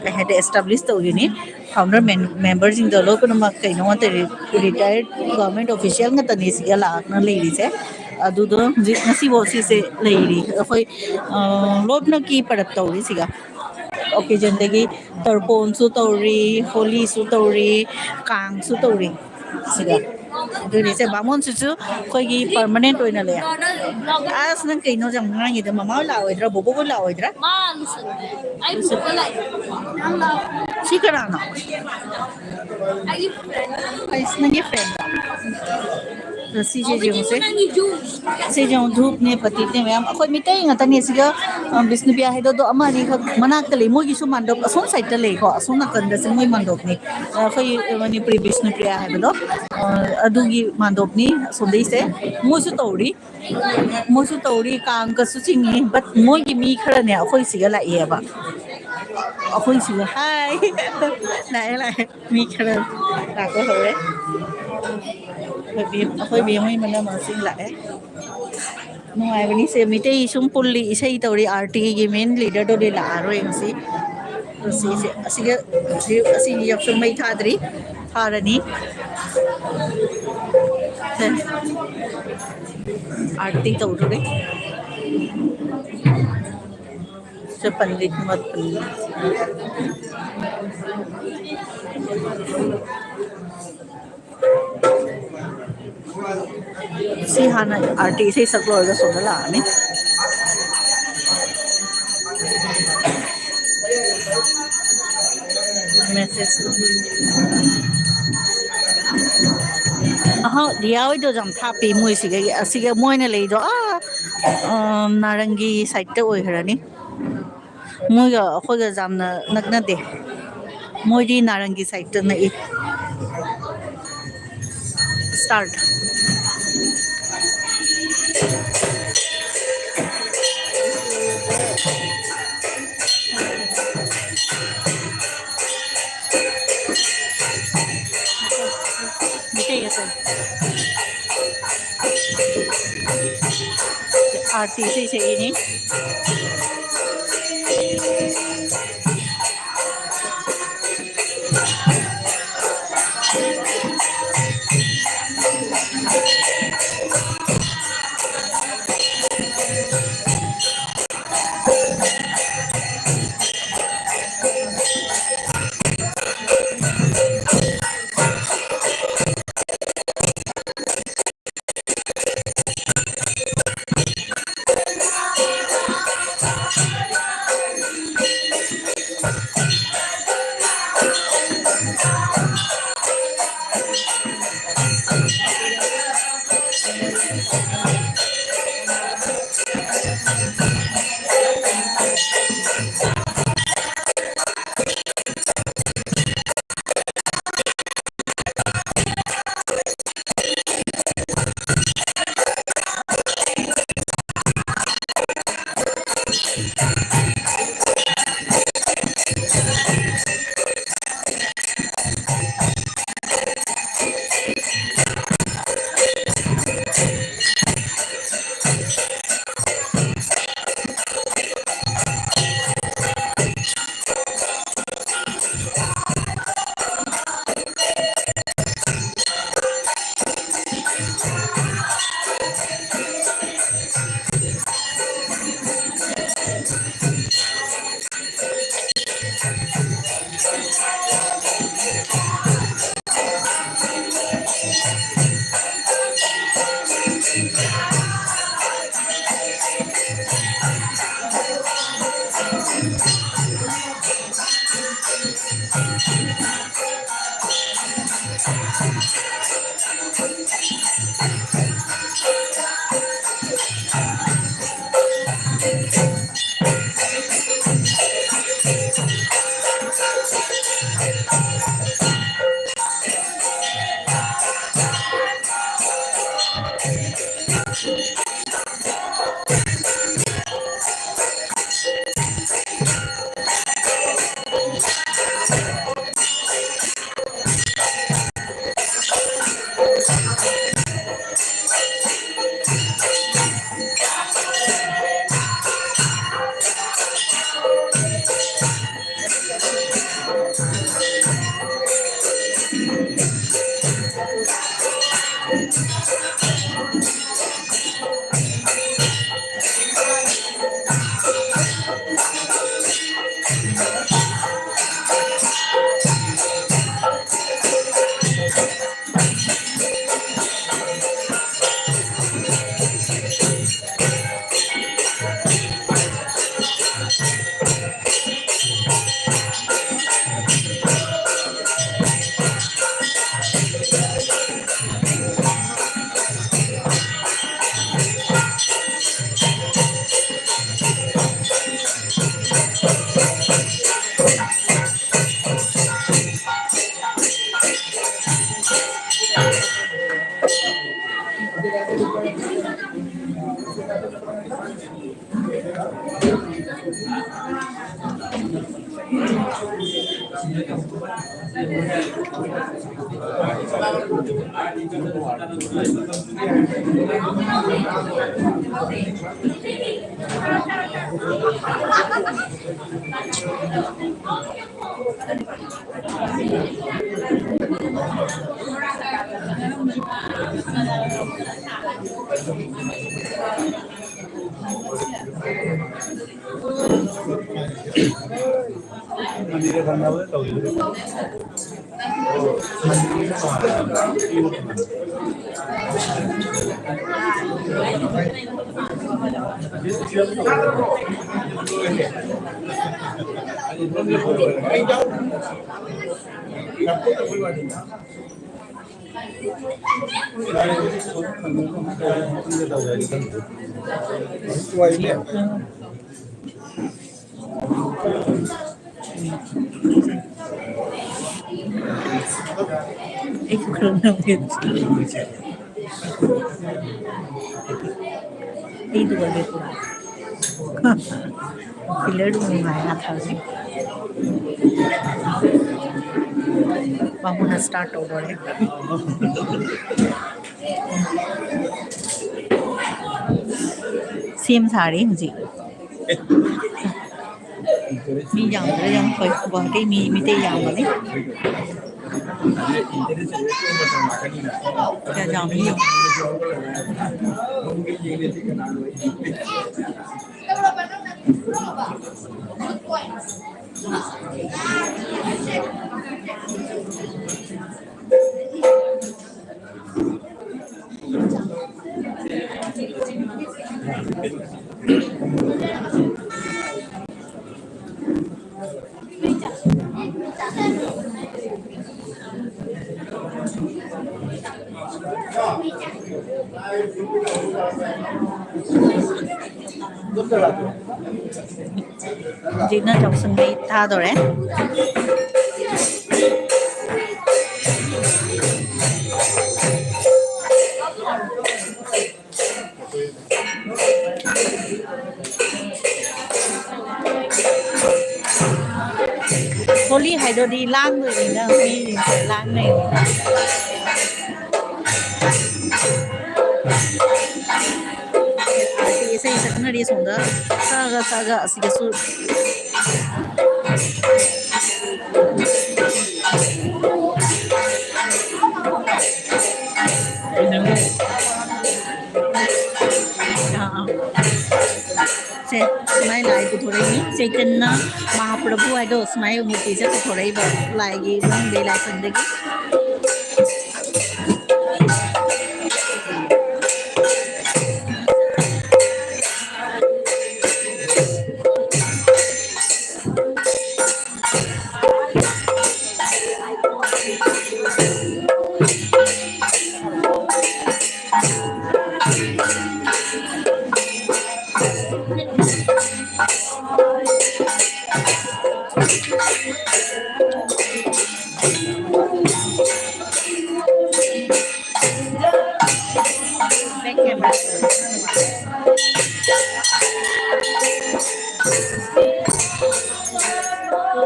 ꯀꯩ ꯍꯥꯏꯇꯥꯔꯦ, ꯑꯦꯁꯇꯥꯕ꯭ꯂꯤꯁ ꯇꯧꯔꯤꯅꯤ꯫ ꯐꯥꯎꯟꯗꯔ ꯃꯦꯝꯕꯔꯁꯤꯡꯗꯣ ꯂꯣꯏꯅꯃꯛ ꯀꯩꯅꯣ ꯉꯥꯛꯇꯅꯤ, ꯔꯤꯇꯥꯌꯔ ꯒꯚꯔꯟꯃꯦꯟꯠ ꯑꯣꯐꯤꯁꯤꯌꯦꯜ ꯉꯥꯛꯇꯅꯤ ꯁꯤꯒ ꯂꯥꯛꯅ ꯂꯩꯔꯤꯁꯦ꯫ ꯑꯗꯨꯗꯣ ꯍꯧꯖꯤꯛ ꯉꯁꯤꯐꯥꯎ ꯁꯤꯁꯦ ꯂꯩꯔꯤ꯫ ꯑꯩꯈꯣꯏ ꯂꯣꯏꯅꯃꯛꯀꯤ ꯄꯔꯞ ꯇꯧꯔꯤ ꯁꯤꯒ꯫ ꯑꯣꯀꯦꯖꯟꯗꯒꯤ ꯇꯔꯄꯣꯟꯁꯨ ꯇꯧꯔꯤ, ꯍꯣꯂꯤꯁꯨ ꯇꯧꯔꯤ, ꯀꯥꯡꯁꯨ ꯇꯧꯔꯤ ꯁꯤꯒ꯫ ꯑꯗꯨꯅꯤ ꯁꯦ, ꯕꯥꯃꯣꯟꯁꯤꯁꯨ ꯑꯩꯈꯣꯏꯒꯤ ꯄꯔꯃꯅꯦꯟꯠ ꯑꯣꯏꯅ ꯂꯩ꯫ ꯑꯁ, ꯅꯪ ꯀꯩꯅꯣ ꯌꯥꯝ ꯉꯥꯡꯉꯤꯗꯣ? ꯃꯃꯥ ꯍꯣꯏ ꯂꯥꯛꯑꯣꯏꯗ꯭ꯔꯥ, ꯕꯣꯕꯣꯛ ꯍꯣꯏ ꯂꯥꯛꯑꯣꯏꯗ꯭ꯔꯥ? ꯃꯥ ꯂꯨꯁꯟ-, ꯑꯩ ꯄꯨꯔꯛꯄ ꯂꯥꯛꯑꯦ꯫ ꯁꯤ ꯀꯅꯥꯅꯣ? ꯑꯩꯒꯤ ꯐ꯭ꯔꯦꯟ꯫ ꯑꯩꯁ, ꯅꯪꯒꯤ ꯐ꯭ꯔꯦꯟꯗꯣ? ꯑꯗꯣ ꯁꯤꯁꯦ ꯌꯦꯡꯉꯨꯁꯦ꯫ ꯁꯤꯁꯦ ꯌꯦꯡꯉꯨ, ꯙꯨꯞꯅꯦ, ꯄꯇꯤꯞꯅꯦ ꯃꯌꯥꯝ꯫ ꯑꯩꯈꯣꯏ ꯃꯤꯇꯩ ꯉꯥꯛꯇꯅꯦ ꯁꯤꯒ, ꯑ, ꯕꯤꯁꯅꯨꯄ꯭ꯔꯤꯌꯥ ꯍꯥꯏꯗꯣ꯫ ꯑꯗꯣ ꯑꯃ ꯑꯅꯤꯈꯛ ꯃꯅꯥꯛꯇ ꯂꯩ꯫ ꯃꯣꯏꯒꯤꯁꯨ ꯃꯥꯟꯗꯣꯞ ꯑꯁꯣꯝ ꯁꯥꯏꯠꯇ ꯂꯩꯀꯣ, ꯑꯁꯣꯝ ꯅꯥꯀꯟꯗꯁꯦ ꯃꯣꯏ ꯃꯥꯟꯗꯣꯞꯅꯤ꯫ ꯑ, ꯑꯩꯈꯣꯏ ꯃꯅꯤꯄꯨꯔꯤ ꯕꯤꯁꯅꯨꯄ꯭ꯔꯤꯌꯥ ꯍꯥꯏꯕꯗꯣ, ꯑ, ꯑꯗꯨꯒꯤ ꯃꯥꯟꯗꯣꯞꯅꯤ ꯑꯁꯣꯝꯗꯩꯁꯦ꯫ ꯃꯣꯏꯁꯨ ꯇꯧꯔꯤ꯫ ꯃꯣꯏꯁꯨ ꯇꯧꯔꯤ, ꯀꯥꯡꯒꯁꯨ ꯆꯤꯡꯉꯤ, but ꯃꯣꯏꯒꯤ ꯃꯤ ꯈꯔꯅꯦ ꯑꯩꯈꯣꯏ ꯁꯤꯒ ꯂꯥꯛꯑꯦꯕ꯫ ꯑꯩꯈꯣꯏ ꯁꯤꯒ, ꯍꯥꯏ! ꯂꯥꯛꯑꯦ, ꯂꯥꯛꯑꯦ꯫ ꯃꯤ ꯈꯔ ꯂꯥꯛꯄ ꯍꯧꯔꯦ꯫ ꯑꯩꯈꯣꯏ ꯕꯦꯝ-, ꯑꯩꯈꯣꯏ ꯕꯦꯝꯃꯩ ꯃꯅꯝ ꯃꯁꯤꯡ ꯂꯥꯛꯑꯦ꯫ ꯅꯨꯡꯉꯥꯏꯕꯅꯤꯁꯦ, ꯃꯤꯇꯩ ꯁꯨꯝ ꯄꯨꯜꯂꯤ, ꯏꯁꯩ ꯇꯧꯔꯤ, ꯑꯥꯔꯇꯤꯒꯤ ꯃꯦꯟ ꯂꯤꯗꯔꯗꯨꯗꯤ ꯂꯥꯛꯑꯔꯣꯏ ꯉꯁꯤ꯫ ꯁꯤꯁꯦ, ꯑꯁꯤꯒ, ꯑꯁꯤ, ꯑꯁꯤꯒꯤ ꯌꯥꯎꯁꯪ ꯃꯩ ꯊꯥꯗ꯭ꯔꯤ, ꯊꯥꯔꯅꯤ꯫ ꯁꯦ, ꯑꯥꯔꯇꯤ ꯇꯧꯗꯣꯔꯤ꯫ ꯁꯦ, ꯄꯟꯗꯤꯠ ꯃꯣꯠ ꯄꯟꯗꯤꯠ꯫ ꯁꯤ ꯍꯥꯟꯅ ꯑꯥꯔꯇꯤ ꯏꯁꯩ ꯁꯛ ꯂꯣꯏꯔꯒ ꯁꯣꯝꯗ ꯂꯥꯛꯑꯅꯤ꯫ ꯃꯦꯁꯦꯖ꯫ ꯑꯍꯥ, ꯔꯤꯌꯥ ꯍꯣꯏꯗꯣ ꯌꯥꯝ ꯊꯥꯞꯄꯤ ꯃꯣꯏꯁꯤꯒ, ꯑꯁꯤꯒ ꯃꯣꯏꯅ ꯂꯩꯗꯣ, ꯑꯥ, ꯑꯥ, ꯅꯥꯔꯪꯒꯤ ꯁꯥꯏꯠꯇ ꯑꯣꯏꯈ꯭ꯔꯅꯤ꯫ ꯃꯣꯏꯒ ꯑꯩꯈꯣꯏꯒ ꯌꯥꯝꯅ ꯅꯛꯅꯗꯦ꯫ ꯃꯣꯏꯗꯤ ꯅꯥꯔꯪꯒꯤ ꯁꯥꯏꯠꯇ ꯅꯛꯏ꯫ ꯁ꯭ꯇꯥꯔꯠ꯫ ꯃꯩꯇꯩ ꯅꯠꯇꯦ꯫ ꯑꯥꯔꯇꯤ ꯏꯁꯩ ꯁꯛꯏꯅꯤ꯫ ꯑꯩꯁꯨ ꯈꯪꯉꯝꯃꯦ꯫ ꯑꯩꯗꯨꯒ ꯂꯦꯞꯄꯨꯔꯥ? ꯐꯤꯂꯔꯗꯨ ꯅꯨꯡꯉꯥꯏ ꯉꯥꯊꯕꯅꯤ꯫ ꯕꯥꯃꯣꯟꯅ start ꯇꯧꯗꯣꯔꯦ꯫ ꯁꯦꯝ ꯁꯥꯔꯤ ꯍꯧꯖꯤꯛ꯫ ꯃꯤ ꯌꯥꯝꯗ꯭ꯔꯦ, ꯌꯥꯝ ꯐꯩ꯫ ꯒꯨꯋꯥꯍꯥꯇꯤ ꯃꯤ, ꯃꯤꯇꯩ ꯌꯥꯝꯕꯅꯤ꯫ ꯀꯌꯥ ꯆꯥꯎꯅ ꯌꯦꯡꯉꯨ꯫ ꯍꯧꯖꯤꯛꯅ ꯆꯥꯛꯁꯪ ꯃꯩ ꯊꯥꯗꯣꯔꯦ꯫ ꯍꯣꯂꯤ ꯍꯥꯏꯗꯨꯗꯤ ꯂꯥꯡꯗꯣꯏꯅꯤꯅ ꯃꯤꯁꯤꯡꯁꯦ ꯂꯥꯡꯅꯩꯅꯤꯅ꯫ ꯑꯥꯔꯇꯤ ꯏꯁꯩ ꯁꯛꯅꯔꯤ ꯁꯣꯝꯗ ꯁꯛꯑꯒ ꯁꯛꯑꯒ ꯑꯁꯤꯗꯁꯨ꯫ ꯑꯥ, ꯑꯥ꯫ ꯁꯦ, ꯁꯨꯃꯥꯏ ꯂꯥꯏ ꯄꯨꯊꯣꯔꯛꯏꯅꯤ꯫ ꯆꯩꯇꯟꯅ ꯃꯍꯥꯄ꯭ꯔꯚꯨ ꯍꯥꯏꯗꯣ ꯁꯨꯃꯥꯏ ꯃꯨꯔꯇꯤꯁꯦ ꯄꯨꯊꯣꯔꯛꯏꯕ ꯂꯥꯏꯒꯤ ꯃꯅꯨꯡꯗꯒꯤ, ꯂꯥꯏꯁꯪꯗꯒꯤ꯫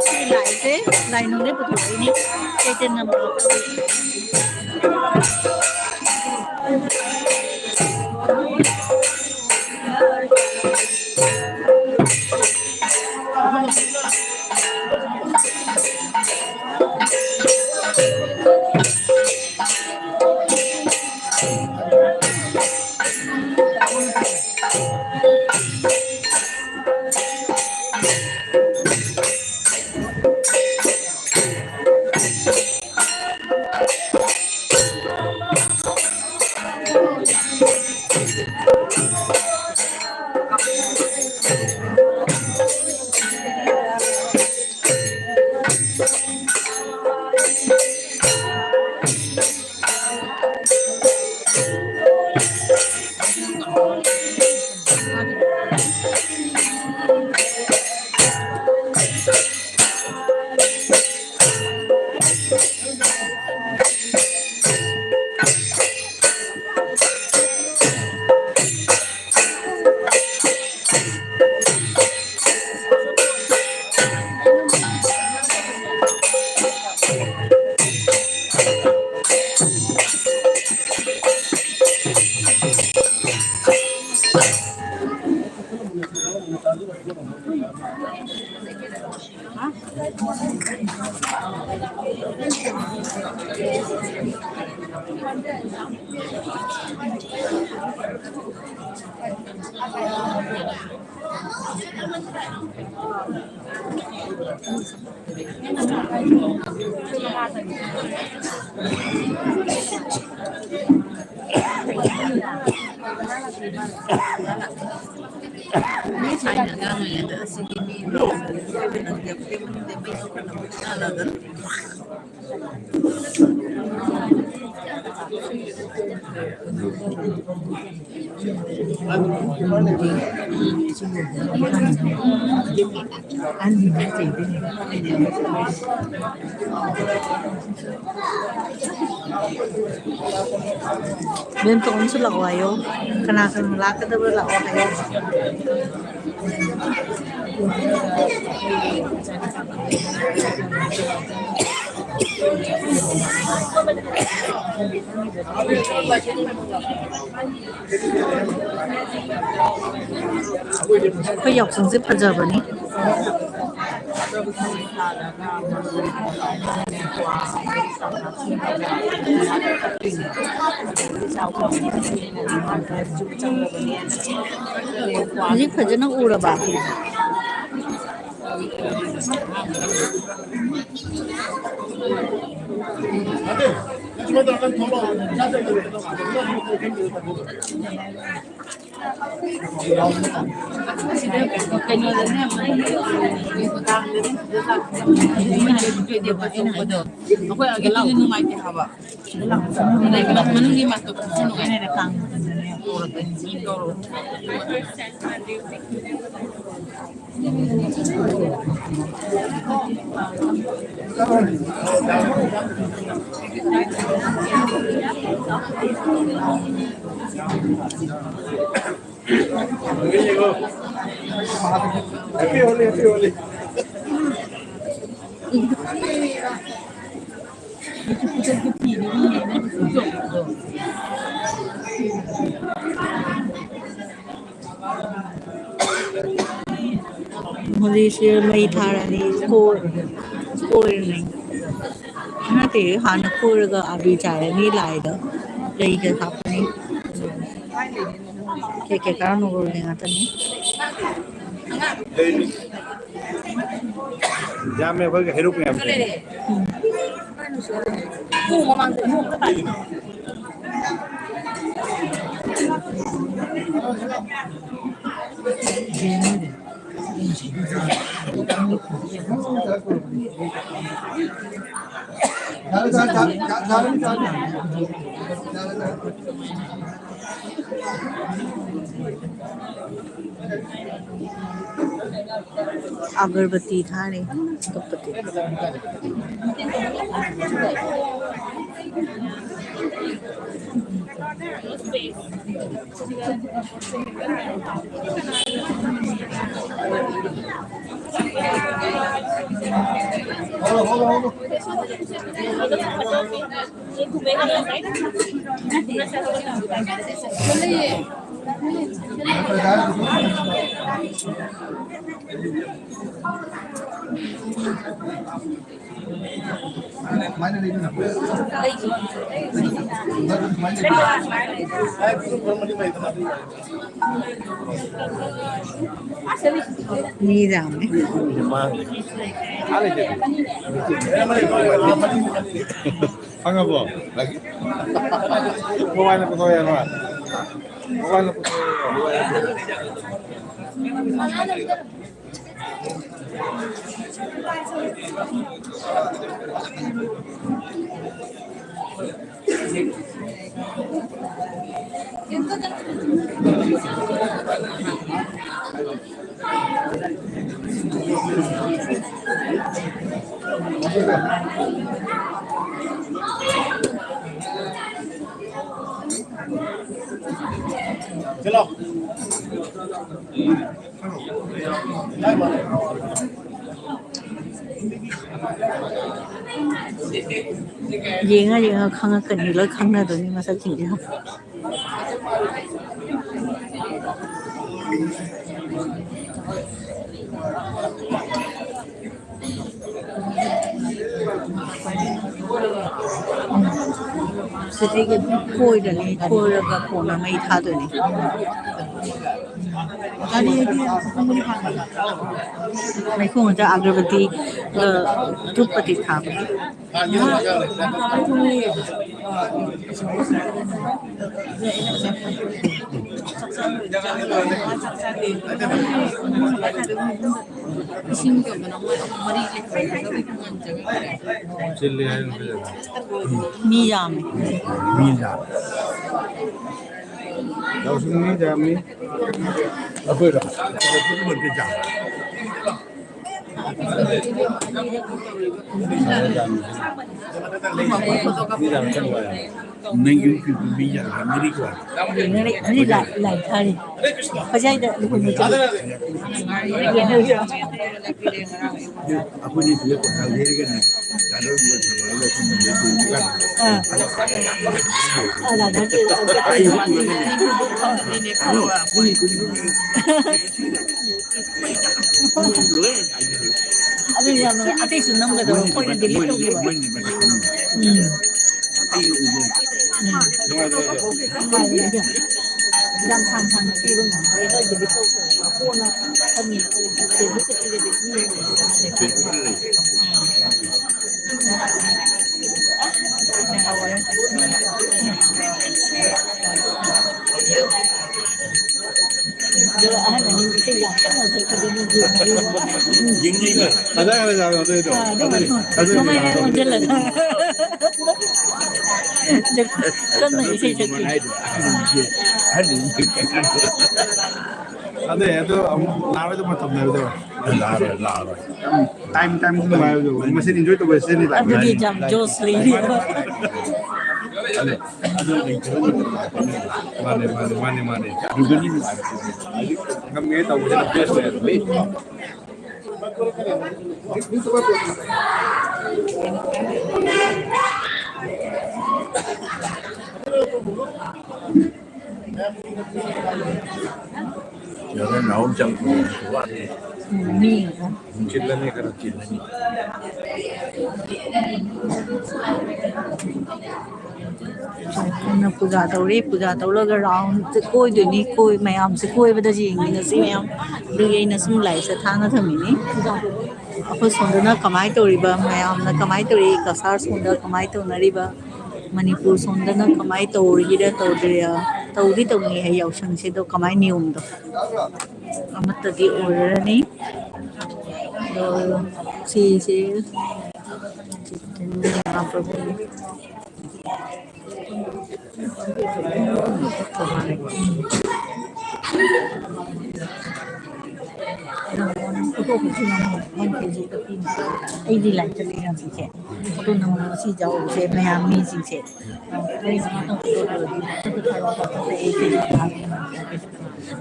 ꯁꯤ ꯂꯥꯏꯁꯦ, ꯂꯥꯏ ꯅꯨꯡꯗꯩ ꯄꯨꯊꯣꯛꯏꯅꯤ꯫ ꯆꯩꯇꯟꯅ ꯃꯍꯥꯄ꯭ꯔꯚꯨ꯫ ꯃꯦꯝ, ꯇꯣꯝꯁꯨ ꯂꯥꯛꯑꯣ ꯍꯥꯏꯌꯣ꯫ ꯀꯅꯥ ꯀꯅꯥ ꯂꯥꯛꯀꯗꯕ ꯂꯥꯛꯑꯣ ꯍꯥꯏꯌꯣ꯫ ꯑꯩꯈꯣꯏ ꯌꯥꯎꯁꯪꯁꯦ ꯐꯖꯕꯅꯤ꯫ ꯍꯧꯖꯤꯛ ꯐꯖꯅ ꯎꯔꯕ? ꯑꯩꯈꯣꯏ ꯑꯥꯒꯤꯗꯤ ꯅꯨꯡꯉꯥꯏꯇꯦ ꯍꯥꯏꯕ꯫ ꯃꯅꯨꯡꯒꯤ ꯃꯥꯁꯇꯔ ꯅꯨꯡꯉꯥꯏ꯫ Happy Holi, happy Holi. ꯍꯧꯖꯤꯛꯁꯦ ꯃꯩ ꯊꯥꯔꯅꯤ꯫ ꯀꯣꯏ-, ꯀꯣꯏꯔꯅꯤ꯫ ꯅꯠꯇꯦ, ꯍꯥꯟꯅ ꯄꯨꯔꯒ ꯑꯕꯤ ꯆꯥꯔꯅꯤ, ꯂꯥꯏꯗ ꯂꯩꯒ ꯍꯥꯞꯄꯅꯤ꯫ ꯀꯩ ꯀꯩ ꯀꯥꯟꯅꯕ ꯉꯥꯛꯇꯅꯤ꯫ ꯌꯥꯝꯃꯦ ꯑꯩꯈꯣꯏꯒꯤ ꯍꯩꯔꯨꯛ ꯃꯌꯥꯝꯁꯦ꯫ ꯎꯝ꯫ ꯑꯒꯔꯕꯇꯤ ꯊꯥꯔꯦ꯫ ꯀꯞꯄꯗꯤ꯫ ꯃꯤ ꯌꯥꯝꯃꯦ꯫ ꯈꯪꯉꯕꯣ? ꯃꯣꯕꯥꯏꯜ ꯄꯨꯊꯣꯛꯑꯦ ꯃꯥ꯫ ꯃꯣꯕꯥꯏꯜ ꯄꯨꯊꯣꯛꯑꯦ꯫ ꯌꯦꯡꯉ ꯌꯦꯡꯉ ꯈꯪꯉꯛꯀꯅꯤ, ꯂꯣꯏ ꯈꯪꯅꯗꯣꯏꯅꯤ ꯃꯁꯛꯁꯤꯡꯁꯦ꯫ ꯁꯤꯗꯒꯤ ꯀꯣꯏꯔꯅꯤ, ꯀꯣꯏꯔꯒ ꯀꯣꯟꯅ ꯃꯩ ꯊꯥꯗꯣꯏꯅꯤ꯫ ꯂꯩꯈꯣꯡꯗ ꯑꯒꯔꯕꯇꯤ, ꯑ, ꯙꯨꯞꯄꯇꯤ ꯊꯥꯕ꯫ ꯏꯁꯤꯡ ꯀꯩꯅꯣ ꯃꯣꯏ ꯑꯍꯨꯝ ꯃꯔꯤ ꯂꯩꯍꯧꯕꯗꯣ ꯉꯟꯖꯒ ꯆꯤꯜꯂꯤ ꯍꯥꯏꯅ ꯍꯥꯏꯖꯕ꯫ ꯃꯤ ꯌꯥꯝꯃꯦ꯫ ꯃꯤ ꯌꯥꯝꯃꯦ꯫ ꯌꯥꯎꯁꯪ ꯃꯤ ꯌꯥꯝꯃꯤ꯫ ꯑꯩꯈꯣꯏꯔꯣ? ꯑꯩꯈꯣꯏ ꯌꯥꯝꯃꯤ꯫ ꯅꯪ ꯌꯨꯝ ꯄꯤꯕ ꯃꯤ ꯌꯥꯝ ꯂꯥꯛꯅꯔꯤꯀꯣ꯫ ꯂꯥꯛꯅꯔꯤ, ꯍꯧꯖꯤꯛ ꯂꯥꯏ, ꯂꯥꯏ ꯊꯥꯔꯤ꯫ ꯍꯧꯖꯤꯛ ꯍꯥꯏꯗ ꯂꯨꯍꯣꯡꯕ ꯆꯠꯂꯤ꯫ ꯑꯩꯈꯣꯏꯅꯤ ꯁꯤꯗ ꯄꯩꯁꯥ ꯂꯩꯔꯒꯅꯦ, ꯆꯥꯅꯕ ꯊꯛꯅꯕ ꯂꯣꯏꯁꯤꯟꯕꯗ ꯇꯣꯡꯕ ꯀꯥꯟꯗ꯫ ꯑꯥ꯫ ꯑꯥ, ꯂꯥꯛꯅꯔꯤ꯫ ꯑꯩ ꯋꯥꯠꯂꯤꯕꯅꯦ꯫ ꯑꯗꯨ ꯌꯥꯝ ꯅꯨꯡꯉꯥꯏ꯫ ꯑꯇꯩꯁꯨ ꯅꯝꯒꯗꯕ, ꯑꯩꯈꯣꯏꯅ delete ꯇꯧꯈꯤꯕ꯫ ꯎꯝ꯫ ꯎꯝ꯫ ꯌꯥꯝ ꯁꯥꯡ ꯁꯥꯡꯅ ꯄꯤꯕ ꯉꯝꯃꯔꯣꯏ, ꯅꯣꯏ delete ꯇꯧꯈ꯭ꯔꯣ꯫ ꯀꯣꯟꯅ ꯊꯝꯃꯤ꯫ Facebook ꯇ ꯄꯤꯔꯗꯤ ꯃꯤ ꯌꯦꯡꯕ ꯌꯥꯔꯦ꯫ ꯑꯗꯣ ꯑꯍꯟ ꯑꯅꯤ ꯏꯁꯩ ꯌꯥꯝ ꯀꯟꯅ ꯁꯛꯄꯗꯣ ꯅꯣꯏ ꯌꯦꯡꯅꯔꯤꯕꯣ? ꯌꯦꯡꯅꯩꯅꯦ꯫ ꯐꯖꯈ꯭ꯔꯖꯥꯠꯂꯣ ꯑꯗꯨꯏꯗꯣ? ꯑꯥ, ꯑꯗꯨ ꯑꯗꯨ, ꯑꯗꯨ ꯃꯃꯥꯏ ꯃꯌꯥꯝꯗꯣ ꯃꯣꯟꯁꯤꯜꯂꯒ꯫ ꯀꯟꯅ ꯏꯁꯩ ꯁꯛꯈꯤ꯫ ꯑꯍꯟ ꯑꯅꯤ꯫ ꯑꯗꯨ, ꯑꯗꯨ ꯑꯃꯨꯛ ꯂꯥꯛꯑꯔꯣꯏꯗ ꯃꯇꯝꯅꯦ ꯑꯗꯣ꯫ ꯂꯥꯛꯑꯔꯣꯏ, ꯂꯥꯛꯑꯔꯣꯏ꯫ Time, time ꯅꯨꯡꯉꯥꯏꯕꯗꯣ꯫ ꯃꯁꯦꯟ enjoy ꯇꯧꯕ ꯁꯤꯅꯤ life꯫ ꯑꯗꯨꯗꯤ ꯌꯥꯝ joss ꯂꯩꯔꯤ꯫ ꯑꯗꯨ, ꯑꯗꯨ ꯂꯩꯇ꯭ꯔꯒꯗꯤ ꯃꯥꯅꯦ, ꯃꯥꯅꯦ, ꯃꯥꯅꯦ, ꯃꯥꯅꯦ꯫ ꯑꯗꯨꯗꯅꯤ ꯅꯨꯡꯉꯥꯏꯕ꯫ ꯍꯧꯖꯤꯛ ꯉꯝꯃꯤꯉꯩ ꯇꯧꯕꯁꯤꯅ best ꯑꯣꯏ꯫ ꯌꯥꯔꯦ, ꯅꯥꯎ ꯆꯪ-, ꯋꯥꯠꯂꯤ꯫ ꯎꯝ, ꯃꯤ꯫ ꯆꯤꯜꯂꯅꯤ, ꯈꯔ ꯆꯤꯜꯂꯅꯤ꯫ ꯁꯣꯝꯅ ꯄꯨꯖꯥ ꯇꯧꯔꯤ, ꯄꯨꯖꯥ ꯇꯧꯔꯒ ꯔꯥꯎꯟꯁꯦ ꯀꯣꯏꯗꯣꯏꯅꯤ, ꯀꯣꯏ ꯃꯌꯥꯝꯁꯦ ꯀꯣꯏꯕꯗ ꯌꯦꯡꯃꯤꯟꯅꯁꯤ ꯃꯌꯥꯝ꯫ ꯑꯗꯨꯒꯤ ꯑꯩꯅ ꯁꯨꯝ ꯂꯥꯏꯔꯤꯛꯁꯦ ꯊꯥꯅ ꯊꯝꯃꯤꯅꯤ꯫ ꯑꯩꯈꯣꯏ ꯁꯣꯝꯗꯅ ꯀꯃꯥꯏꯅ ꯇꯧꯔꯤꯕ, ꯃꯌꯥꯝꯅ ꯀꯃꯥꯏꯅ ꯇꯧꯔꯤ, ꯀꯁꯥꯔ ꯁꯣꯝꯗ ꯀꯃꯥꯏꯅ ꯇꯧꯅꯔꯤꯕ, ꯃꯅꯤꯄꯨꯔ ꯁꯣꯝꯗꯅ ꯀꯃꯥꯏꯅ ꯇꯧꯔꯤꯒꯦꯔ ꯇꯧꯗ꯭ꯔꯤꯔ, ꯇꯧꯗꯤ ꯇꯧꯅꯩ ꯍꯥꯏ ꯌꯥꯎꯁꯪꯁꯦ, ꯑꯗꯣ ꯀꯃꯥꯏꯅ ꯅꯤꯌꯣꯝꯗꯣ ꯑꯃꯠꯇꯗꯤ ꯑꯣꯏꯔꯔꯅꯤ꯫ ꯑꯗꯣ ꯁꯤꯁꯦ ꯆꯩꯇꯟꯌ ꯃꯍꯥꯄ꯭ꯔꯚꯨꯅꯤ꯫ ꯑꯩꯗꯤ ꯂꯥꯏꯔꯤꯛꯇ ꯂꯩꯔꯝꯃꯤꯁꯦ꯫ ꯑꯗꯨ ꯅꯪ ꯉꯁꯤ ꯌꯥꯎꯕꯁꯦ ꯃꯌꯥꯝ ꯃꯤꯁꯤꯡꯁꯦ꯫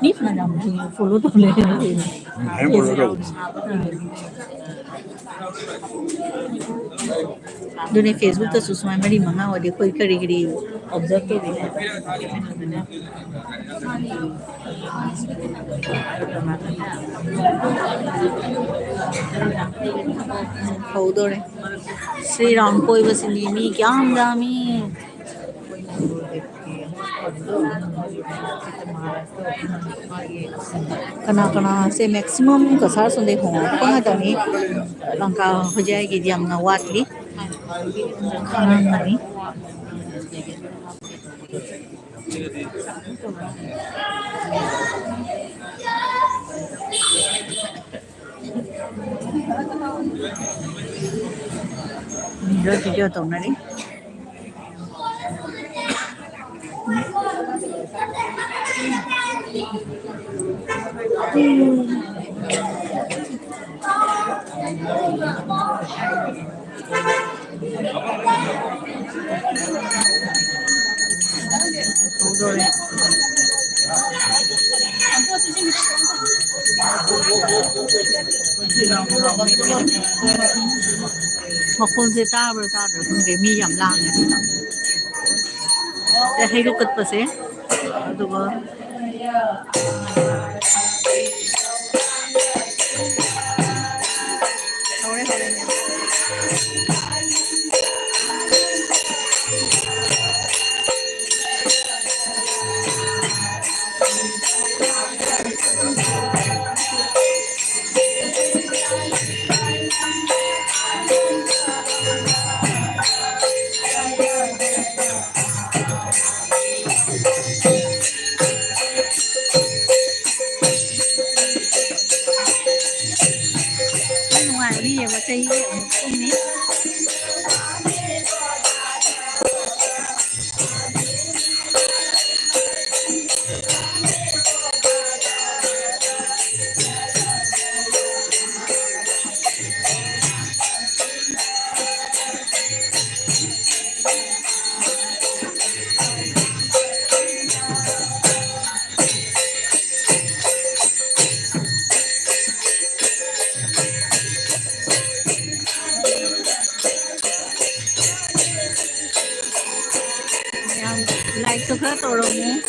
ꯃꯤ ꯐꯅꯌꯥꯝ ꯐꯣꯂꯣ ꯇꯧꯅꯩ꯫ ꯑꯗꯨꯅꯦ, ꯐꯦꯁꯕꯨꯛꯇꯁꯨ ꯁꯨꯃꯥꯏ ꯃꯔꯤ ꯃꯉꯥ ꯑꯣꯏꯔꯗꯤ ꯑꯩꯈꯣꯏ ꯀꯔꯤ ꯀꯔꯤ ꯑꯣꯕꯖꯔꯕ ꯇꯧꯔꯤ ꯍꯥꯏꯕ꯫ ꯍꯧꯗꯣꯔꯦ꯫ ꯁ꯭ꯔꯤ ꯔꯥꯝ ꯀꯣꯏꯕꯁꯤꯅꯤ ꯃꯤ ꯀꯌꯥꯝ ꯌꯥꯝꯃꯤ꯫ ꯀꯅꯥ ꯀꯅꯥꯁꯦ ꯃꯦꯛꯁꯤꯃꯝ ꯀꯁꯥꯔ ꯁꯣꯝꯗꯩ ꯍꯣꯡꯉꯛꯄ ꯉꯥꯛꯇꯅꯤ꯫ ꯂꯪꯀꯥ ꯍꯣꯖꯥꯏꯒꯤꯗꯤ ꯌꯥꯝꯅ ꯋꯥꯠꯂꯤ꯫ ꯈꯪꯉꯝꯒꯅꯤ꯫ ꯚꯤꯗꯤꯑꯣ ꯇꯧꯅꯔꯤ꯫ ꯃꯈꯣꯟꯁꯦ ꯇꯥꯕ꯭ꯔꯥ ꯇꯥꯗ꯭ꯔꯥ ꯈꯪꯗꯦ, ꯃꯤ ꯌꯥꯝ ꯂꯥꯡꯉꯦ ꯁꯤꯗ꯫ ꯁꯦ ꯍꯩꯔꯨꯛ ꯀꯠꯄꯁꯦ, ꯑꯗꯨꯒ ꯍꯧꯔꯦ, ꯍꯧꯔꯦ꯫ Like ꯁꯨ ꯈꯔ ꯇꯧꯔꯝꯃꯨ꯫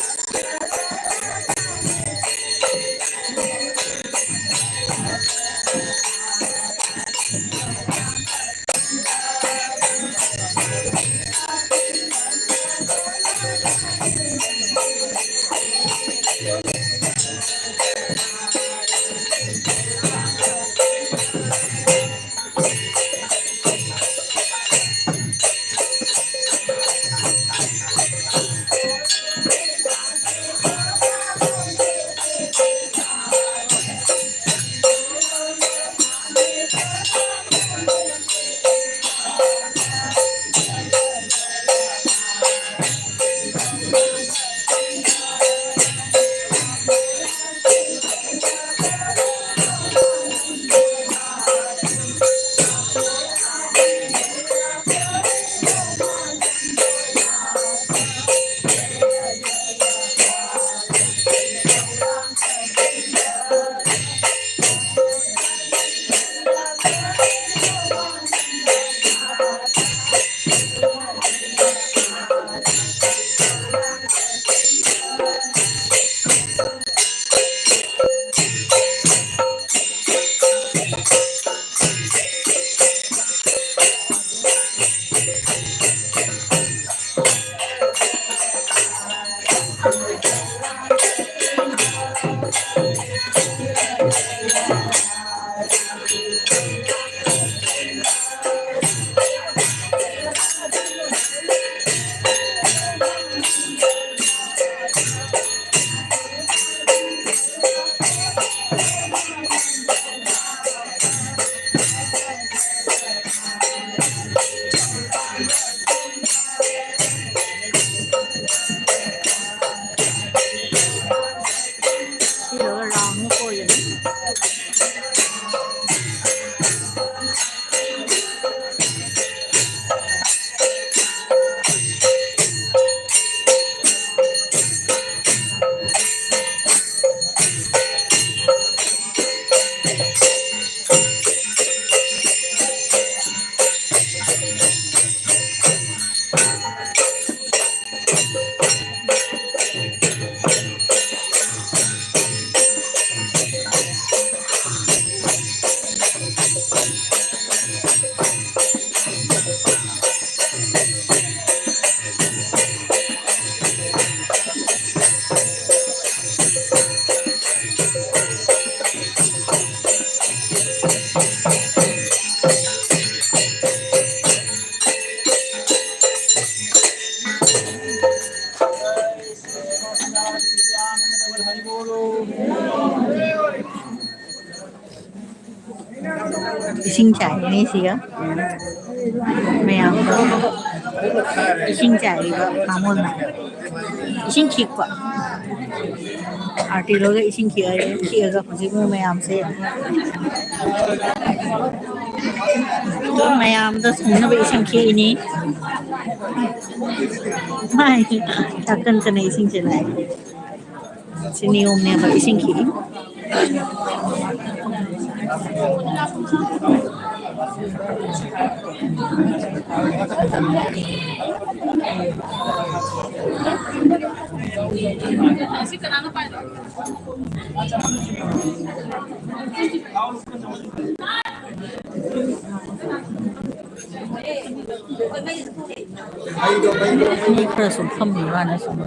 ꯏꯁꯤꯡ ꯆꯥꯏꯅꯦ ꯁꯤꯒ ꯃꯌꯥꯝꯗꯣ꯫ ꯏꯁꯤꯡ ꯆꯥꯏꯕ ꯕꯥꯃꯣꯟꯅ꯫ ꯏꯁꯤꯡ ꯈꯤꯛꯄ꯫ ꯑꯥꯔꯇꯤ ꯂꯣꯏꯒ ꯏꯁꯤꯡ ꯈꯤꯛꯑꯦ꯫ ꯈꯤꯛꯑꯒ ꯍꯧꯖꯤꯛ ꯃꯣꯏ ꯃꯌꯥꯝꯁꯦ ꯃꯌꯥꯝꯗ ꯁꯨꯅꯕ ꯏꯁꯤꯡ ꯈꯤꯛꯏꯅꯤ꯫ ꯃꯥꯏ ꯇꯥꯀꯟ ꯀꯟꯅ ꯏꯁꯤꯡꯁꯦ ꯂꯥꯛꯑꯦ꯫ ꯁꯤ ꯅꯤꯌꯣꯝꯅꯦꯕ ꯏꯁꯤꯡ ꯈꯤꯛꯏ꯫ ꯃꯤ ꯈꯔꯁꯨ ꯐꯝꯃꯤ ꯃꯥꯅ ꯁꯨꯝ꯫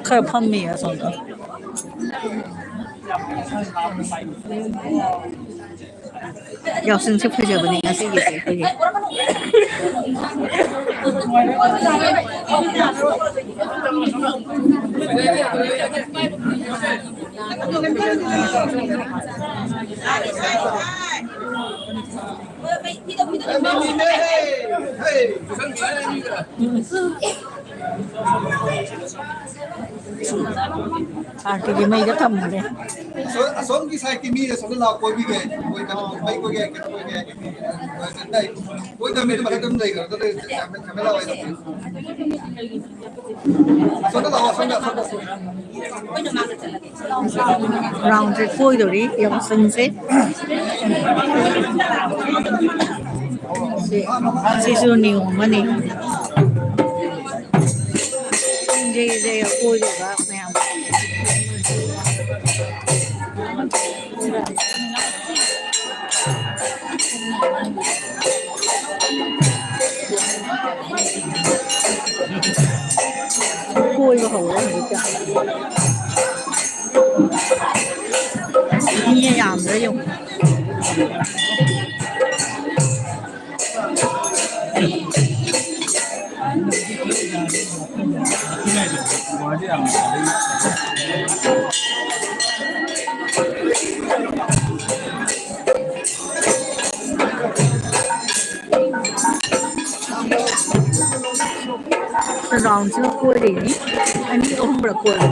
ꯈꯔ ꯐꯝꯃꯤ ꯑꯁꯣꯝꯗ꯫ ꯌꯥꯎꯁꯪꯁꯦ ꯐꯖꯕꯅꯦ ꯉꯁꯤꯒꯤꯁꯦ ꯑꯩꯈꯣꯏꯒꯤ꯫ ꯑꯥꯔꯇꯤꯒꯤ ꯃꯩꯗ ꯊꯝꯃꯨꯔꯦ꯫ ꯑꯁꯣꯝ-, ꯑꯁꯣꯝꯒꯤ ꯁꯥꯏꯠꯀꯤ ꯃꯤ ꯑꯁꯣꯝꯗ ꯂꯥꯛꯑꯣ, ꯀꯣꯏꯕꯤꯒꯦ꯫ ꯀꯣꯏ-, ꯀꯩꯅꯣ, ꯃꯩ ꯀꯣꯏꯒꯦ, ꯀꯩꯅꯣ ꯀꯣꯏꯒꯦ꯫ ꯀꯣꯏꯗꯕ ꯃꯤꯗꯨ ꯃꯊꯛꯇ ꯑꯗꯨꯝ ꯂꯩꯈ꯭ꯔꯣ꯫ ꯑꯗꯨ ꯀꯦꯃꯦꯔꯥ ꯑꯣꯏꯅ꯫ ꯑꯁꯣꯝꯗ ꯂꯥꯛꯑꯣ, ꯑꯁꯣꯝꯗ, ꯑꯁꯣꯝꯗ꯫ ꯔꯥꯎꯟꯁꯦ ꯀꯣꯏꯗꯧꯔꯤ ꯌꯥꯎꯁꯪꯁꯦ꯫ ꯁꯤꯁꯨ ꯅꯤꯌꯣꯝ ꯑꯃꯅꯤ꯫ ꯆꯤꯡꯁꯦ ꯀꯣꯏꯔꯤꯕ ꯃꯌꯥꯝ꯫ ꯀꯣꯏꯕ ꯍꯧꯔꯦ ꯍꯧꯖꯤꯛꯇ꯫ ꯃꯤ ꯌꯥꯝꯗ꯭ꯔꯥ ꯌꯦꯡꯉꯨ꯫ Round ꯁꯤꯃ ꯀꯣꯏꯔꯤꯅꯤ꯫ ꯑꯅꯤ ꯑꯍꯨꯝꯔꯛ ꯀꯣꯏꯔꯦ꯫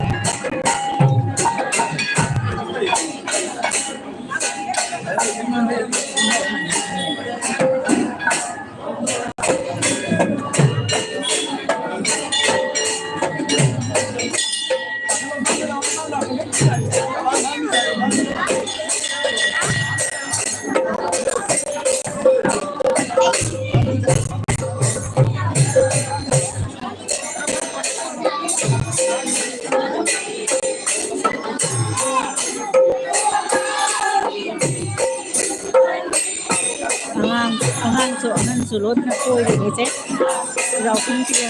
ꯑꯉꯥꯡ, ꯑꯉꯥꯡꯁꯨ ꯑꯍꯟꯁꯨ ꯂꯣꯏꯅ ꯀꯣꯏꯔꯤꯅꯤꯁꯦ꯫ ꯌꯥꯎꯁꯪꯁꯤꯗ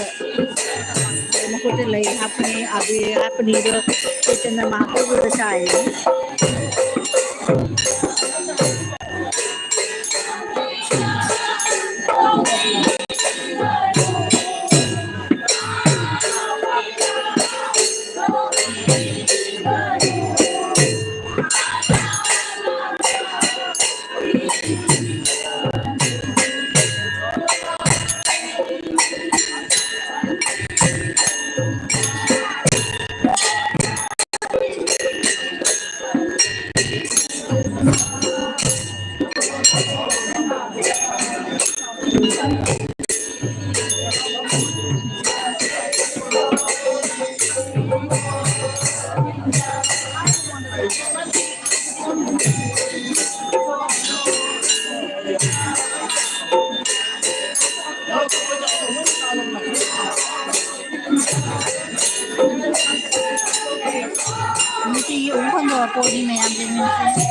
ꯃꯈꯨꯠꯇ ꯂꯩ ꯍꯥꯞꯄꯅꯤ, ꯑꯕꯤꯔ ꯍꯥꯞꯄꯅꯤ, ꯑꯗꯣ ꯆꯦꯇꯟꯅ ꯃꯥ ꯀꯣꯏꯕꯗ ꯆꯥꯏꯔꯤꯅꯤ꯫ ꯅꯨꯡꯇꯤꯒꯤ ꯎꯕ ꯐꯪꯗꯕ ꯄꯣꯠꯅꯤ ꯃꯌꯥꯝꯁꯦ ꯃꯤꯠꯁꯦ꯫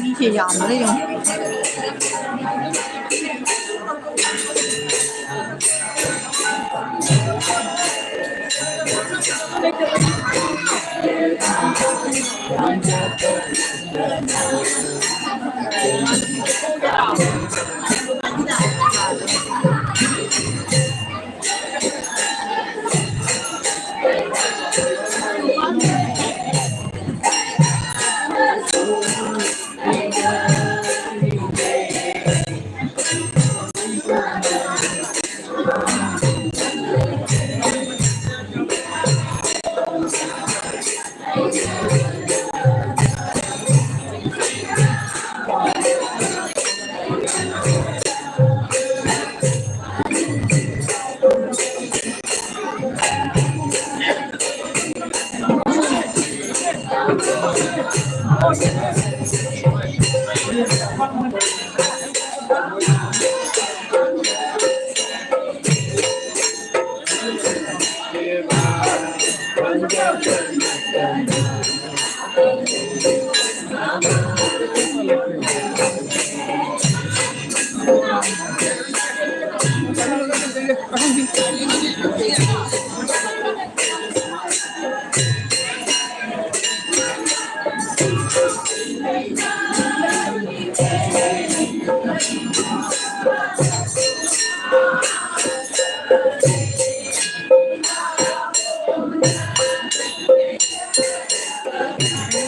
ꯃꯤꯁꯦ ꯌꯥꯝꯕ꯭ꯔꯥ ꯌꯦꯡꯉꯨ꯫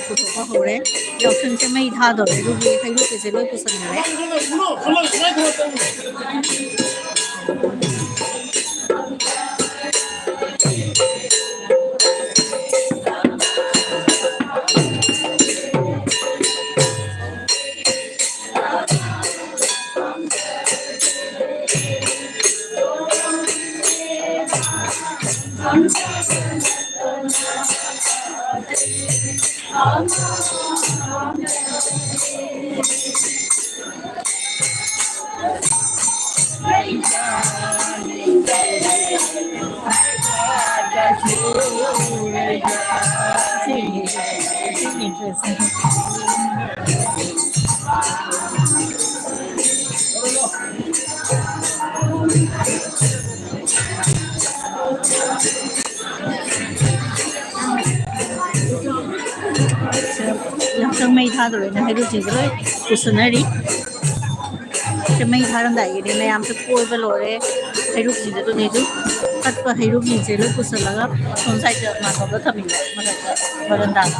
ꯄꯨꯊꯣꯛꯄ ꯍꯧꯔꯦ꯫ ꯌꯥꯎꯁꯪꯁꯦ ꯃꯩ ꯊꯥꯗꯧꯔꯦ꯫ ꯑꯗꯨꯒꯤ ꯍꯩꯔꯨꯛꯀꯤꯁꯦ ꯂꯣꯏ ꯄꯨꯁꯟꯈꯔꯦ꯫ ꯌꯥꯎꯁꯪ ꯃꯩ ꯊꯥꯗꯣꯔꯦꯅ ꯍꯩꯔꯨꯛꯁꯤꯡꯁꯦ ꯂꯣꯏ ꯄꯨꯁꯟꯅꯔꯤ꯫ ꯁꯤ ꯃꯩ ꯊꯥꯔꯝꯗꯥꯏꯒꯤꯗꯤ ꯃꯌꯥꯝꯁꯦ ꯀꯣꯏꯕ ꯂꯣꯏꯔꯦ꯫ ꯍꯩꯔꯨꯛꯁꯤꯡꯁꯦ ꯑꯗꯨꯅꯦ ꯑꯗꯨ ꯀꯠꯄ ꯍꯩꯔꯨꯛꯁꯤꯡꯁꯦ ꯂꯣꯏ ꯄꯨꯁꯜꯂꯒ ꯁꯣꯝ ꯁꯥꯏꯗ ꯃꯥꯟꯗꯣꯞꯇ ꯊꯝꯃꯤꯕ ꯃꯊꯛꯇ ꯕꯔꯟꯗꯥꯗ꯫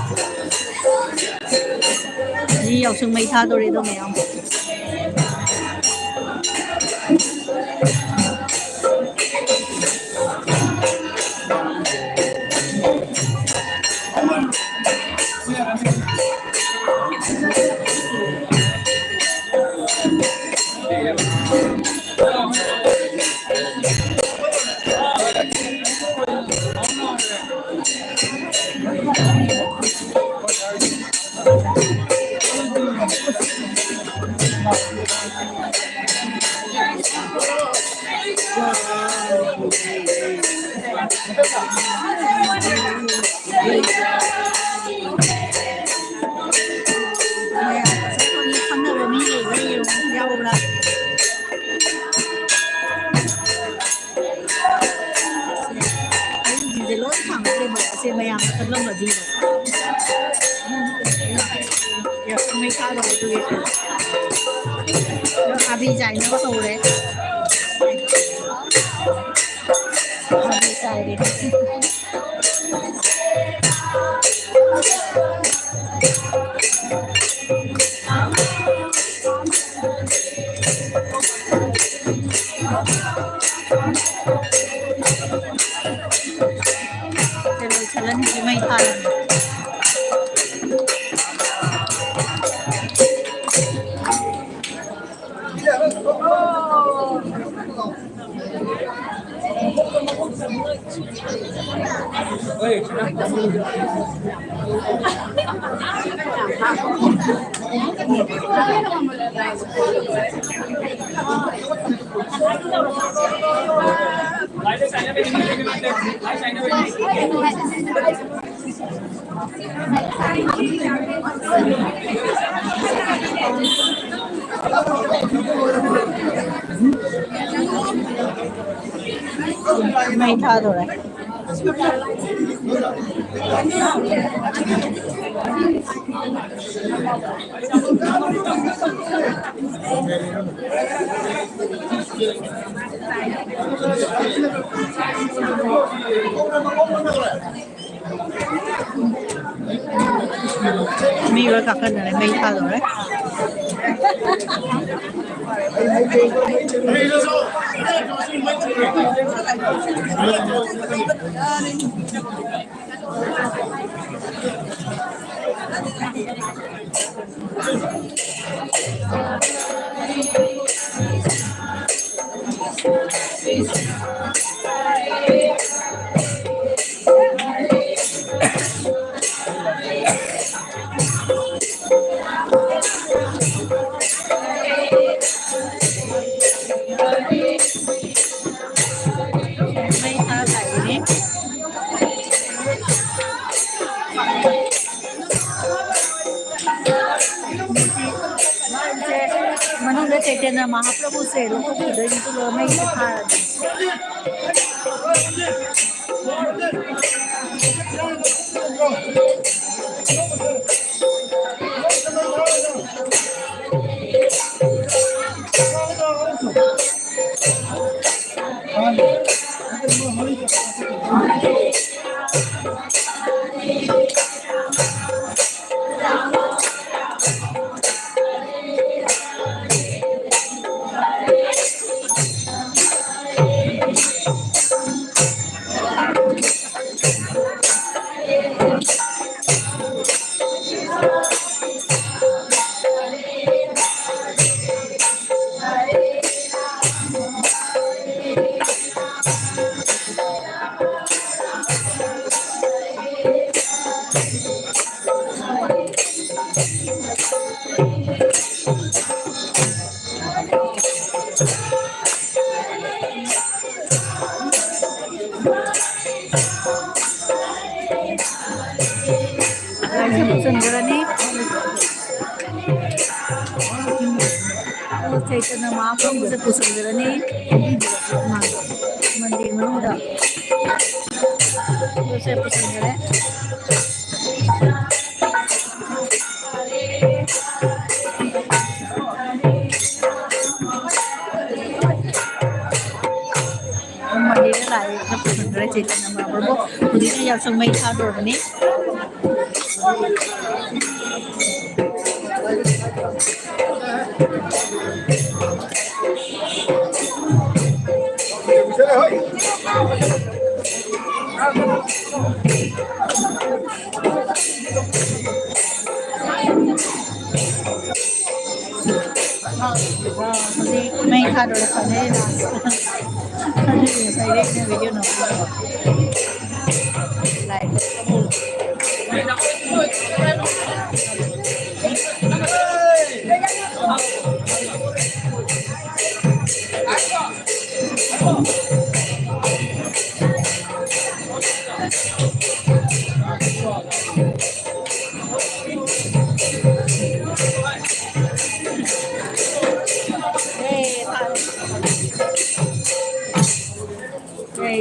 ꯁꯤ ꯌꯥꯎꯁꯪ ꯃꯩ ꯊꯥꯗꯣꯔꯦ ꯑꯗꯣ ꯃꯌꯥꯝ꯫ ꯂꯧꯅꯗꯤ ꯃꯩ ꯊꯥꯗꯕ ꯑꯗꯨꯒꯤ ꯑꯥꯕꯤ ꯆꯥꯏꯅꯕ ꯍꯧꯔꯦ꯫ ꯑꯥꯕꯤ ꯆꯥꯏꯔꯦ꯫ ꯁꯦ ꯂꯣꯏꯁꯜꯂꯅꯤ, ꯁꯤ ꯃꯩ ꯊꯥꯔꯅꯤ꯫ ꯃꯩ ꯊꯥꯗꯣꯔꯦ꯫ ꯃꯤ ꯂꯣꯏ ꯀꯥꯈꯠꯅꯔꯦ, ꯃꯩ ꯊꯥꯗꯣꯔꯦ꯫ ꯃꯅꯨꯡꯗ ꯆꯩꯇꯟꯅ महाप्रभु से लोग को दही तो लोग में ही खा रहे हैं। ꯂꯥꯏꯁꯦ ꯄꯨꯁꯟꯈ꯭ꯔꯅꯤ꯫ ꯆꯩꯇꯟꯅ ꯃꯍꯥꯄ꯭ꯔꯚꯨꯁꯦ ꯄꯨꯁꯟꯈ꯭ꯔꯅꯤ ꯃꯟꯗꯤꯔ ꯃꯅꯨꯡꯗ꯫ ꯄꯨꯁꯦ ꯄꯨꯁꯟꯈ꯭ꯔꯦ꯫ ꯃꯟꯗꯤꯔꯗ ꯂꯥꯛꯑꯦ, ꯈꯔ ꯄꯨꯁꯟꯈ꯭ꯔꯦ ꯆꯩꯇꯟꯅ ꯃꯍꯥꯄ꯭ꯔꯚꯨ꯫ ꯍꯧꯖꯤꯛꯅ ꯌꯥꯎꯁꯪ ꯃꯩ ꯊꯥꯗꯣꯔꯕꯅꯤ꯫ ꯍꯧꯖꯤꯛ ꯃꯩ ꯊꯥꯗꯣꯔꯛꯄꯅꯦ last꯫ ꯑꯗꯨꯒꯤ ꯉꯁꯥꯏꯗꯩ ꯑꯩꯅ video ꯅꯝꯕꯗꯣ꯫ Live꯫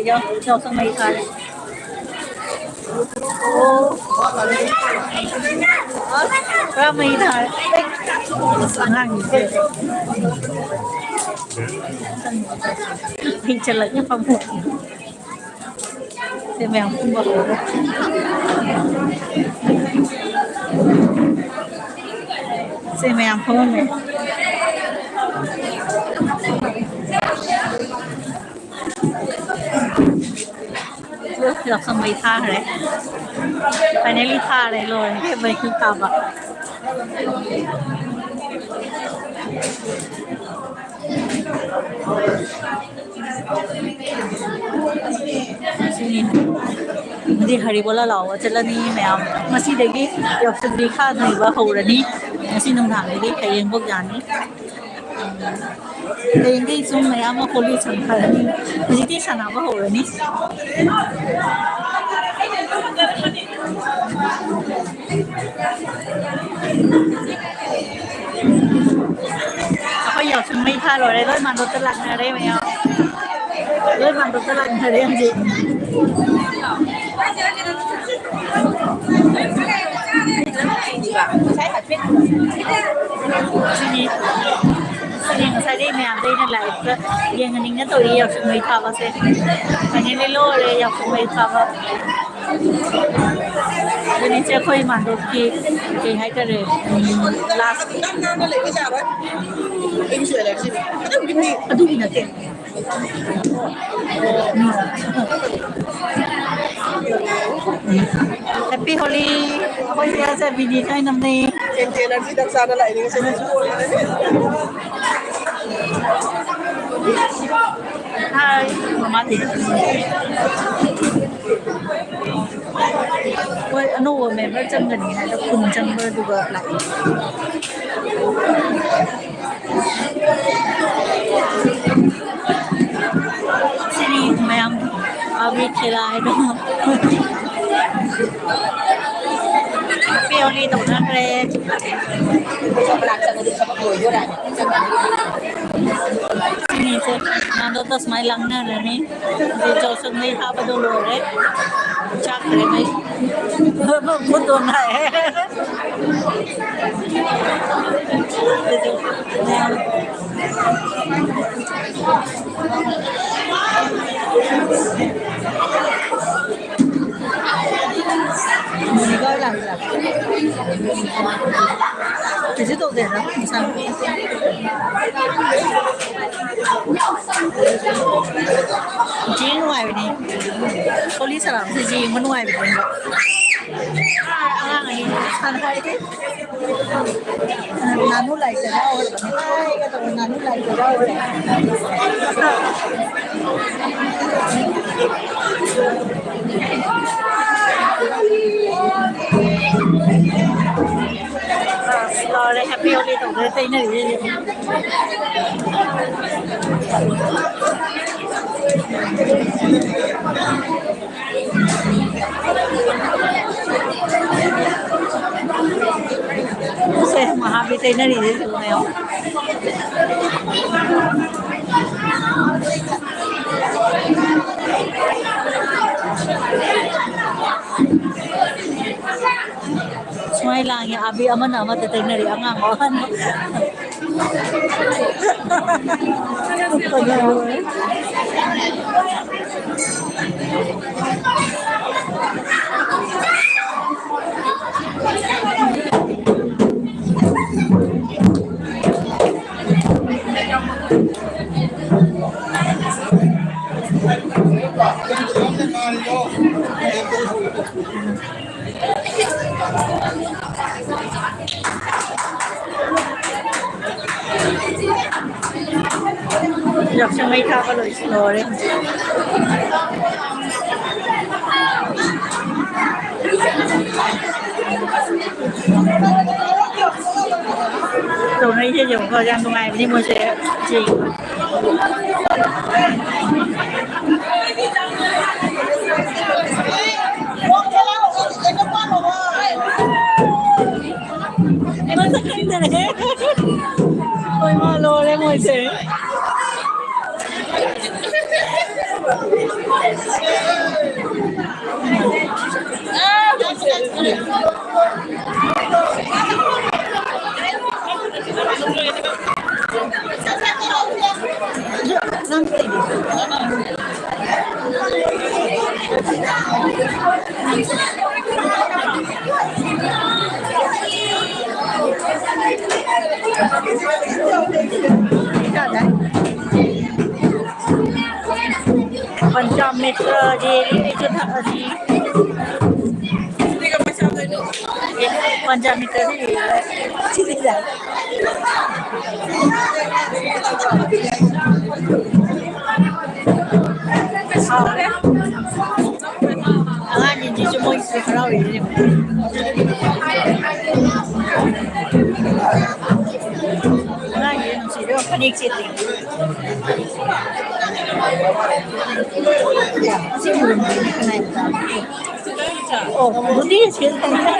ꯌꯥꯎ-, ꯌꯥꯎꯁꯪ ꯃꯩ ꯊꯥꯔꯦ꯫ ꯑꯣ꯫ ꯑꯁ, ꯄꯨꯔꯥ ꯃꯩ ꯊꯥꯔꯦ꯫ ꯑꯁ, ꯑꯉꯥꯡꯁꯤꯡꯁꯦ꯫ ꯃꯩ ꯆꯠꯂꯒ ꯐꯝꯃꯣ꯫ ꯁꯦ ꯃꯌꯥꯝ ꯐꯝꯕ ꯍꯧꯔꯦ꯫ ꯁꯦ ꯃꯌꯥꯝ ꯐꯝꯃꯝꯃꯦ꯫ ꯌꯥꯎꯁꯪ ꯃꯩ ꯊꯥꯈ꯭ꯔꯦ꯫ Finally ꯊꯥꯔꯦ, ꯂꯣꯏꯔꯦ ꯃꯩ ꯊꯥꯕ꯫ ꯁꯤꯅꯤ꯫ ꯍꯧꯖꯤꯛ ꯍꯔꯤꯕꯣꯂꯥ ꯂꯥꯎꯕ ꯆꯠꯂꯅꯤ ꯃꯌꯥꯝ꯫ ꯉꯁꯤꯗꯒꯤ ꯌꯥꯎꯁꯪꯗꯤ ꯈꯥꯛꯅꯕ ꯍꯧꯔꯅꯤ꯫ ꯉꯁꯤ ꯅꯨꯡꯗꯥꯡꯗꯒꯤ ꯍꯌꯦꯡꯐꯧ ꯌꯥꯅꯤ꯫ ꯍꯌꯦꯡꯗꯒꯤ ꯁꯨꯝ ꯃꯌꯥꯝ ꯑꯃ ꯍꯣꯂꯤ ꯁꯥꯟꯅꯔꯅꯤ꯫ ꯍꯧꯖꯤꯛꯇꯤ ꯁꯥꯟꯅꯕ ꯍꯧꯔꯅꯤ꯫ ꯑꯩꯈꯣꯏ ꯌꯥꯎꯁꯪ ꯃꯩ ꯊꯥ ꯂꯣꯏꯔꯦ, ꯂꯣꯏ ꯃꯥꯟꯗꯣꯞꯇ ꯂꯥꯛꯅꯔꯦ ꯃꯌꯥꯝ꯫ ꯂꯣꯏ ꯃꯥꯟꯗꯣꯞꯇ ꯂꯥꯛꯅꯔꯦ ꯍꯧꯖꯤꯛ꯫ ꯁꯤꯅꯤ꯫ ꯁꯤꯅꯤ ꯉꯁꯥꯏꯗꯩ ꯃꯌꯥꯝꯗ ꯑꯩꯅ live ꯇ ꯌꯦꯡꯍꯟꯅꯤꯡꯅ ꯇꯧꯔꯤ ꯌꯥꯎꯁꯪ ꯃꯩ ꯊꯥꯕꯁꯦ꯫ Finally ꯂꯣꯏꯔꯦ ꯌꯥꯎꯁꯪ ꯃꯩ ꯊꯥꯕ꯫ ꯑꯗꯨꯅꯤ ꯏꯆꯦ, ꯑꯩꯈꯣꯏ ꯃꯥꯟꯗꯣꯞꯀꯤ ꯀꯩ ꯍꯥꯏꯇꯥꯔꯦ, ꯎꯝ, last ꯀꯤ꯫ ꯑꯗꯨꯒꯤ ꯅꯠꯇꯦ꯫ Happy Holi꯫ ꯑꯩꯈꯣꯏ ꯆꯦ ꯆꯥꯟꯕꯤꯗꯤ ꯊꯥꯏꯅ ꯅꯝꯅꯩ꯫ Hi, ꯃꯃꯥꯗꯤ꯫ ꯍꯣꯏ, ꯑꯅꯧꯕ member ꯆꯪꯒꯅꯤ ꯍꯥꯏꯅ ꯀꯨꯟ ꯆꯪꯕꯗꯨꯒ ꯂꯥꯛꯏ꯫ ꯁꯤꯅꯤ ꯃꯌꯥꯝ ꯑꯕꯤꯔ ꯈꯦꯂꯥ ꯍꯥꯏꯗꯣ꯫ Happy Holi ꯇꯧꯅꯈ꯭ꯔꯦ꯫ ꯁꯤꯅꯤ ꯁꯦ, ꯉꯥꯗꯣ ꯇꯁꯃꯥꯏ ꯂꯥꯡꯅꯔꯅꯤ꯫ ꯍꯧꯖꯤꯛ ꯆꯥꯎꯁꯪ ꯃꯩ ꯊꯥꯕꯗꯣ ꯂꯣꯏꯔꯦ꯫ ꯆꯥꯛꯈ꯭ꯔꯦ ꯃꯩ꯫ ꯈꯨꯠꯇꯣ ꯅꯥꯏ꯫ ꯀꯩꯁꯨ ꯇꯧꯗꯦꯗ, ꯏꯁꯥ꯫ ꯌꯦꯡ ꯅꯨꯡꯉꯥꯏꯕꯅꯦ꯫ ꯊꯣꯂꯤ ꯁꯂꯥꯝꯁꯦ ꯌꯦꯡꯕ ꯅꯨꯡꯉꯥꯏꯕꯅꯦꯕ꯫ ꯑꯉꯥꯡ ꯑꯅꯤ ꯁꯥꯟꯅꯔꯤ꯫ ꯉꯥꯅꯨ ꯂꯥꯏꯔꯤꯛꯇ ꯌꯥꯎꯔꯕꯅꯦ꯫ ꯍꯥꯏꯒꯗꯧꯕ ꯉꯥꯅꯨ ꯂꯥꯏꯔꯤꯛꯇ ꯌꯥꯎꯔꯦ꯫ ꯑꯁ, ꯂꯣꯏꯔꯦ꯫ Happy Holi ꯇꯧꯗꯣꯏ ꯇꯩꯅꯔꯤꯁꯦ꯫ ꯁꯦ, ꯃꯍꯥꯕꯤꯔ ꯇꯩꯅꯔꯤꯁꯦ ꯌꯦꯡꯉꯣ꯫ ꯁꯨꯃꯥꯏ ꯂꯥꯡꯉꯦ, ꯑꯕꯤ ꯑꯃꯅ ꯑꯃꯗ ꯇꯩꯅꯔꯦ, ꯑꯉꯥꯡ ꯑꯍꯟ꯫ ꯌꯥꯎꯁꯪ ꯃꯩ ꯊꯥꯕ ꯂꯣꯏꯁꯤꯜꯂꯣꯔꯦ꯫ ꯇꯧꯅꯩꯁꯦ ꯌꯦꯡꯉꯨꯀꯣ, ꯌꯥꯝ ꯅꯨꯡꯉꯥꯏꯕꯅꯤ ꯃꯣꯏꯁꯦ꯫ ꯁꯤ꯫ ꯃꯁꯛ ꯈꯪꯗꯔꯦ꯫ ꯍꯣꯏ, ꯃꯥ ꯂꯣꯏꯔꯦ ꯃꯣꯏꯁꯦ꯫ ꯄꯟꯆꯥꯃꯤꯇ꯭ꯔ ꯔꯦꯂꯤꯗꯁꯨ ꯊꯛꯑꯁꯤ꯫ ꯄꯟꯆꯥꯃꯤꯇ꯭ꯔꯗꯤ ꯁꯤꯗꯤ ꯌꯥꯏ꯫ ꯑꯉꯥꯡꯁꯤꯡꯁꯤꯁꯨ ꯃꯣꯏꯁꯨ ꯍꯔꯥꯎꯔꯤꯅꯦ꯫ ꯑꯉꯥꯡꯁꯤꯡꯁꯦ ꯅꯨꯡꯁꯤꯗ꯭ꯔꯣ? ꯐꯅꯦꯛ ꯁꯦꯠꯂꯤ꯫ ꯁꯤ ꯎꯔꯝꯗ꯭ꯔꯗꯤ ꯀꯅꯥ ꯌꯥꯝ ꯇꯥꯕ? ꯑꯣ, ꯕꯨꯙꯤ ꯁꯦꯜ ꯇꯧꯕ꯫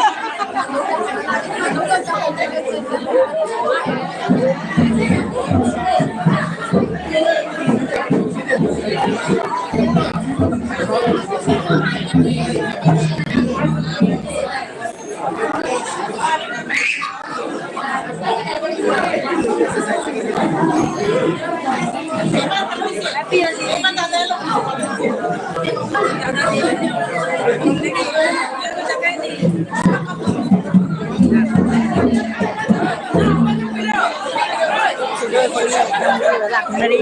ꯂꯥꯛꯅꯔꯤ꯫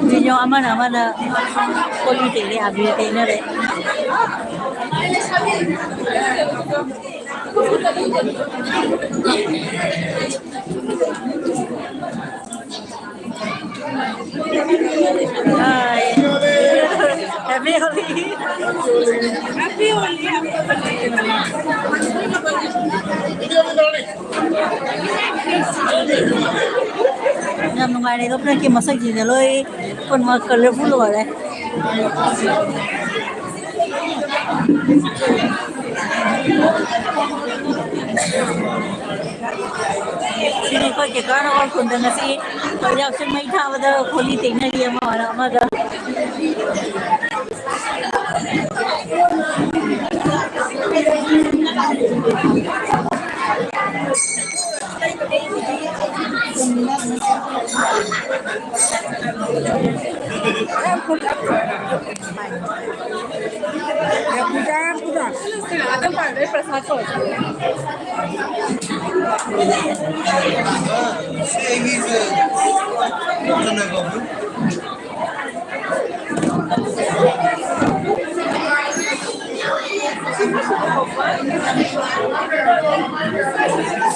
ꯃꯤꯁꯨ ꯑꯃꯅ ꯑꯃꯅ ꯀꯣꯂꯤ ꯇꯩꯅꯩ, ꯑꯕꯤꯔ ꯇꯩꯅꯔꯦ꯫ Hi. Happy Holi. Happy Holi, happy Holi. ꯌꯥꯝ ꯅꯨꯡꯉꯥꯏꯔꯦ ꯑꯗꯣ, ꯐ꯭ꯔꯦꯟꯀꯤ ꯃꯁꯛꯁꯤꯡꯁꯦ ꯂꯣꯏ ꯄꯨꯝꯅꯃꯛ colourful ꯑꯣꯏꯔꯦ꯫ ꯁꯤꯗꯤ ꯑꯩꯈꯣꯏ ꯀꯦꯀꯥꯅ ꯑꯩꯈꯣꯏ ꯈꯨꯟꯗ ꯉꯁꯤ ꯌꯥꯎꯁꯪ ꯃꯩ ꯊꯥꯕꯗ ꯍꯣꯂꯤ ꯇꯦꯡꯅꯔꯤ ꯑꯃ ꯑꯣꯏꯔ ꯑꯃꯒ꯫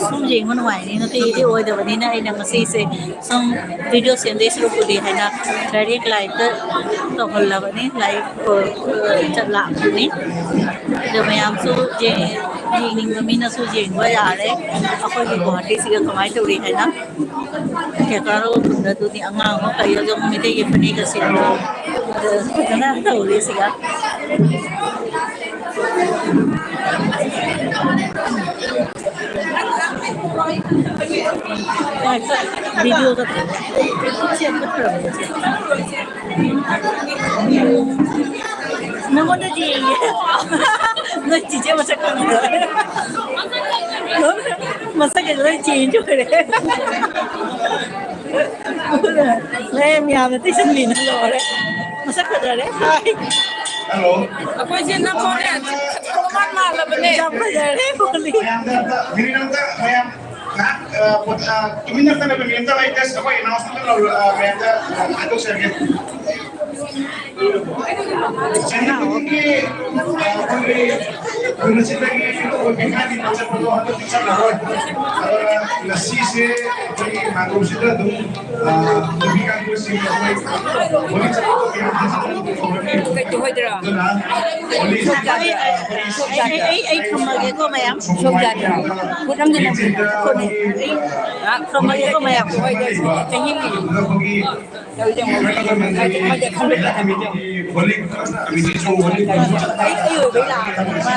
ꯁꯨꯝ ꯌꯦꯡꯕ ꯅꯨꯡꯉꯥꯏꯅꯤ, ꯅꯨꯡꯇꯤꯒꯤꯗꯤ ꯑꯣꯏꯗꯕꯅꯤꯅ ꯑꯩꯅ ꯉꯁꯤꯁꯦ ꯁꯨꯝ ꯚꯤꯗꯤꯑꯣ ꯁꯦꯝꯗꯣꯏ ꯁꯔꯨꯛꯄꯨꯗꯤ ꯍꯥꯏꯅ ꯗꯥꯏꯔꯦꯛ ꯂꯥꯏꯞꯇ ꯇꯧꯍꯜꯂꯕꯅꯤ, ꯂꯥꯏꯞ ꯆꯠꯂꯛꯑꯕꯅꯤ꯫ ꯑꯗꯣ ꯃꯌꯥꯝꯁꯨ ꯌꯦꯡ-, ꯌꯦꯡꯅꯤꯡꯕ ꯃꯤꯅꯁꯨ ꯌꯦꯡꯕ ꯌꯥꯔꯦ꯫ ꯑꯩꯈꯣꯏꯒꯤ ꯒꯨꯋꯥꯍꯥꯇꯤꯁꯤꯒ ꯀꯃꯥꯏꯅ ꯇꯧꯔꯤ ꯍꯥꯏꯅ꯫ ꯀꯦꯀꯥꯔꯣ ꯈꯨꯟꯗ ꯑꯗꯨꯗꯤ ꯑꯉꯥꯡ ꯑꯃ ꯀꯩ ꯑꯗꯨꯝ ꯃꯩꯇꯩꯒꯤ ꯐꯅꯦꯛꯀ ꯁꯦꯠꯂꯒ ꯑꯗꯨ ꯐꯖꯅ ꯇꯧꯔꯤ ꯁꯤꯒ꯫ ꯚꯤꯗꯤꯑꯣꯒ ꯁꯦꯝꯕ ꯐꯔꯝꯒꯅꯤ꯫ ꯅꯪꯉꯣꯟꯗꯗꯤ ꯌꯦꯡꯉꯦ꯫ ꯅꯣꯏ ꯆꯤꯆꯦ ꯃꯁꯛ ꯈꯪꯗ꯭ꯔꯣ? ꯃꯁꯛꯀ ꯂꯣꯏ ꯆꯦꯟꯖ ꯑꯣꯏꯔꯦ꯫ ꯅꯣꯏ ꯃꯌꯥꯝꯅ ꯇꯩꯁꯟꯕꯤꯅ ꯂꯣꯏꯔꯦ꯫ ꯃꯁꯛ ꯐꯖꯔꯦ꯫ ꯍꯥꯏ꯫ ꯍꯜꯂꯣ꯫ ꯑꯩꯈꯣꯏꯁꯦ ꯅꯝꯕꯣꯜꯗ ꯌꯥꯝ ꯃꯥꯜꯂꯕꯅꯦ꯫ ꯌꯥꯝ ꯐꯖꯔꯦ, ꯍꯣꯂꯤ꯫ ꯃꯌꯥꯝꯗ ꯑꯝꯇ, ꯃꯤꯅꯤꯠ ꯑꯝꯇ ꯃꯌꯥꯝ ꯉꯥꯏꯍꯥꯛ, ꯑ, ꯄꯣꯊꯥ-, ꯇꯨꯃꯤꯟꯅ ꯂꯩꯕ ꯃꯤꯅꯤꯠ ꯑꯝꯇ ꯑꯩ just ꯑꯩꯈꯣꯏ announcement ꯑꯃ ꯂꯧꯔ-, ꯑ, ꯃꯌꯥꯝꯗ, ꯑ, ꯍꯥꯏꯗꯣꯛꯆꯔꯒꯦ꯫ ꯆꯍꯤ ꯈꯨꯗꯤꯡꯒꯤ, ꯑ, ꯑꯩꯈꯣꯏꯒꯤ ꯈꯨꯟ ꯑꯁꯤꯗꯒꯤ ꯑꯣꯏꯕꯤ ꯈꯥꯏꯗꯤ ꯆꯠꯄꯗꯣ ꯍꯟꯗꯛꯇꯤ ꯆꯠꯂꯔꯣꯏ꯫ ꯑꯗꯨꯅ ꯉꯁꯤꯁꯦ ꯑꯩꯈꯣꯏꯒꯤ ꯃꯥꯂꯣꯝꯁꯤꯗ ꯑꯗꯨꯝ, ꯑ, ꯑꯣꯏꯕꯤ ꯀꯥꯡꯕꯨꯁꯤꯡ ꯑꯩꯈꯣꯏ ꯍꯣꯂꯤ ꯆꯠꯄꯗꯣ ꯀꯌꯥ ꯍꯟꯖꯤꯟꯅ ꯑꯗꯨꯝ ꯀꯧꯔꯅꯤ꯫ ꯀꯩꯗꯧ ꯍꯥꯏꯗꯣꯏꯔꯥ? ꯑꯗꯨꯅ ꯍꯣꯂꯤ ꯆꯠꯄ, ꯑ, ꯑꯩ, ꯑꯩ, ꯑꯩ ꯊꯝꯃꯒꯦꯀꯣ, ꯃꯌꯥꯝ꯫ ꯁꯣꯝ ꯖꯥꯇꯤꯗ ꯈꯨꯠ ꯑꯃꯗ ꯅꯝꯕꯤꯌꯨ꯫ ꯈꯨꯠꯅꯦ꯫ ꯑꯩ ꯊꯝꯃꯒꯦꯀꯣ, ꯃꯌꯥꯝ꯫ ꯍꯣꯏ, ꯍꯣꯏ, ꯁꯣꯝꯗ ꯆꯍꯤ ꯑꯃꯒꯤ꯫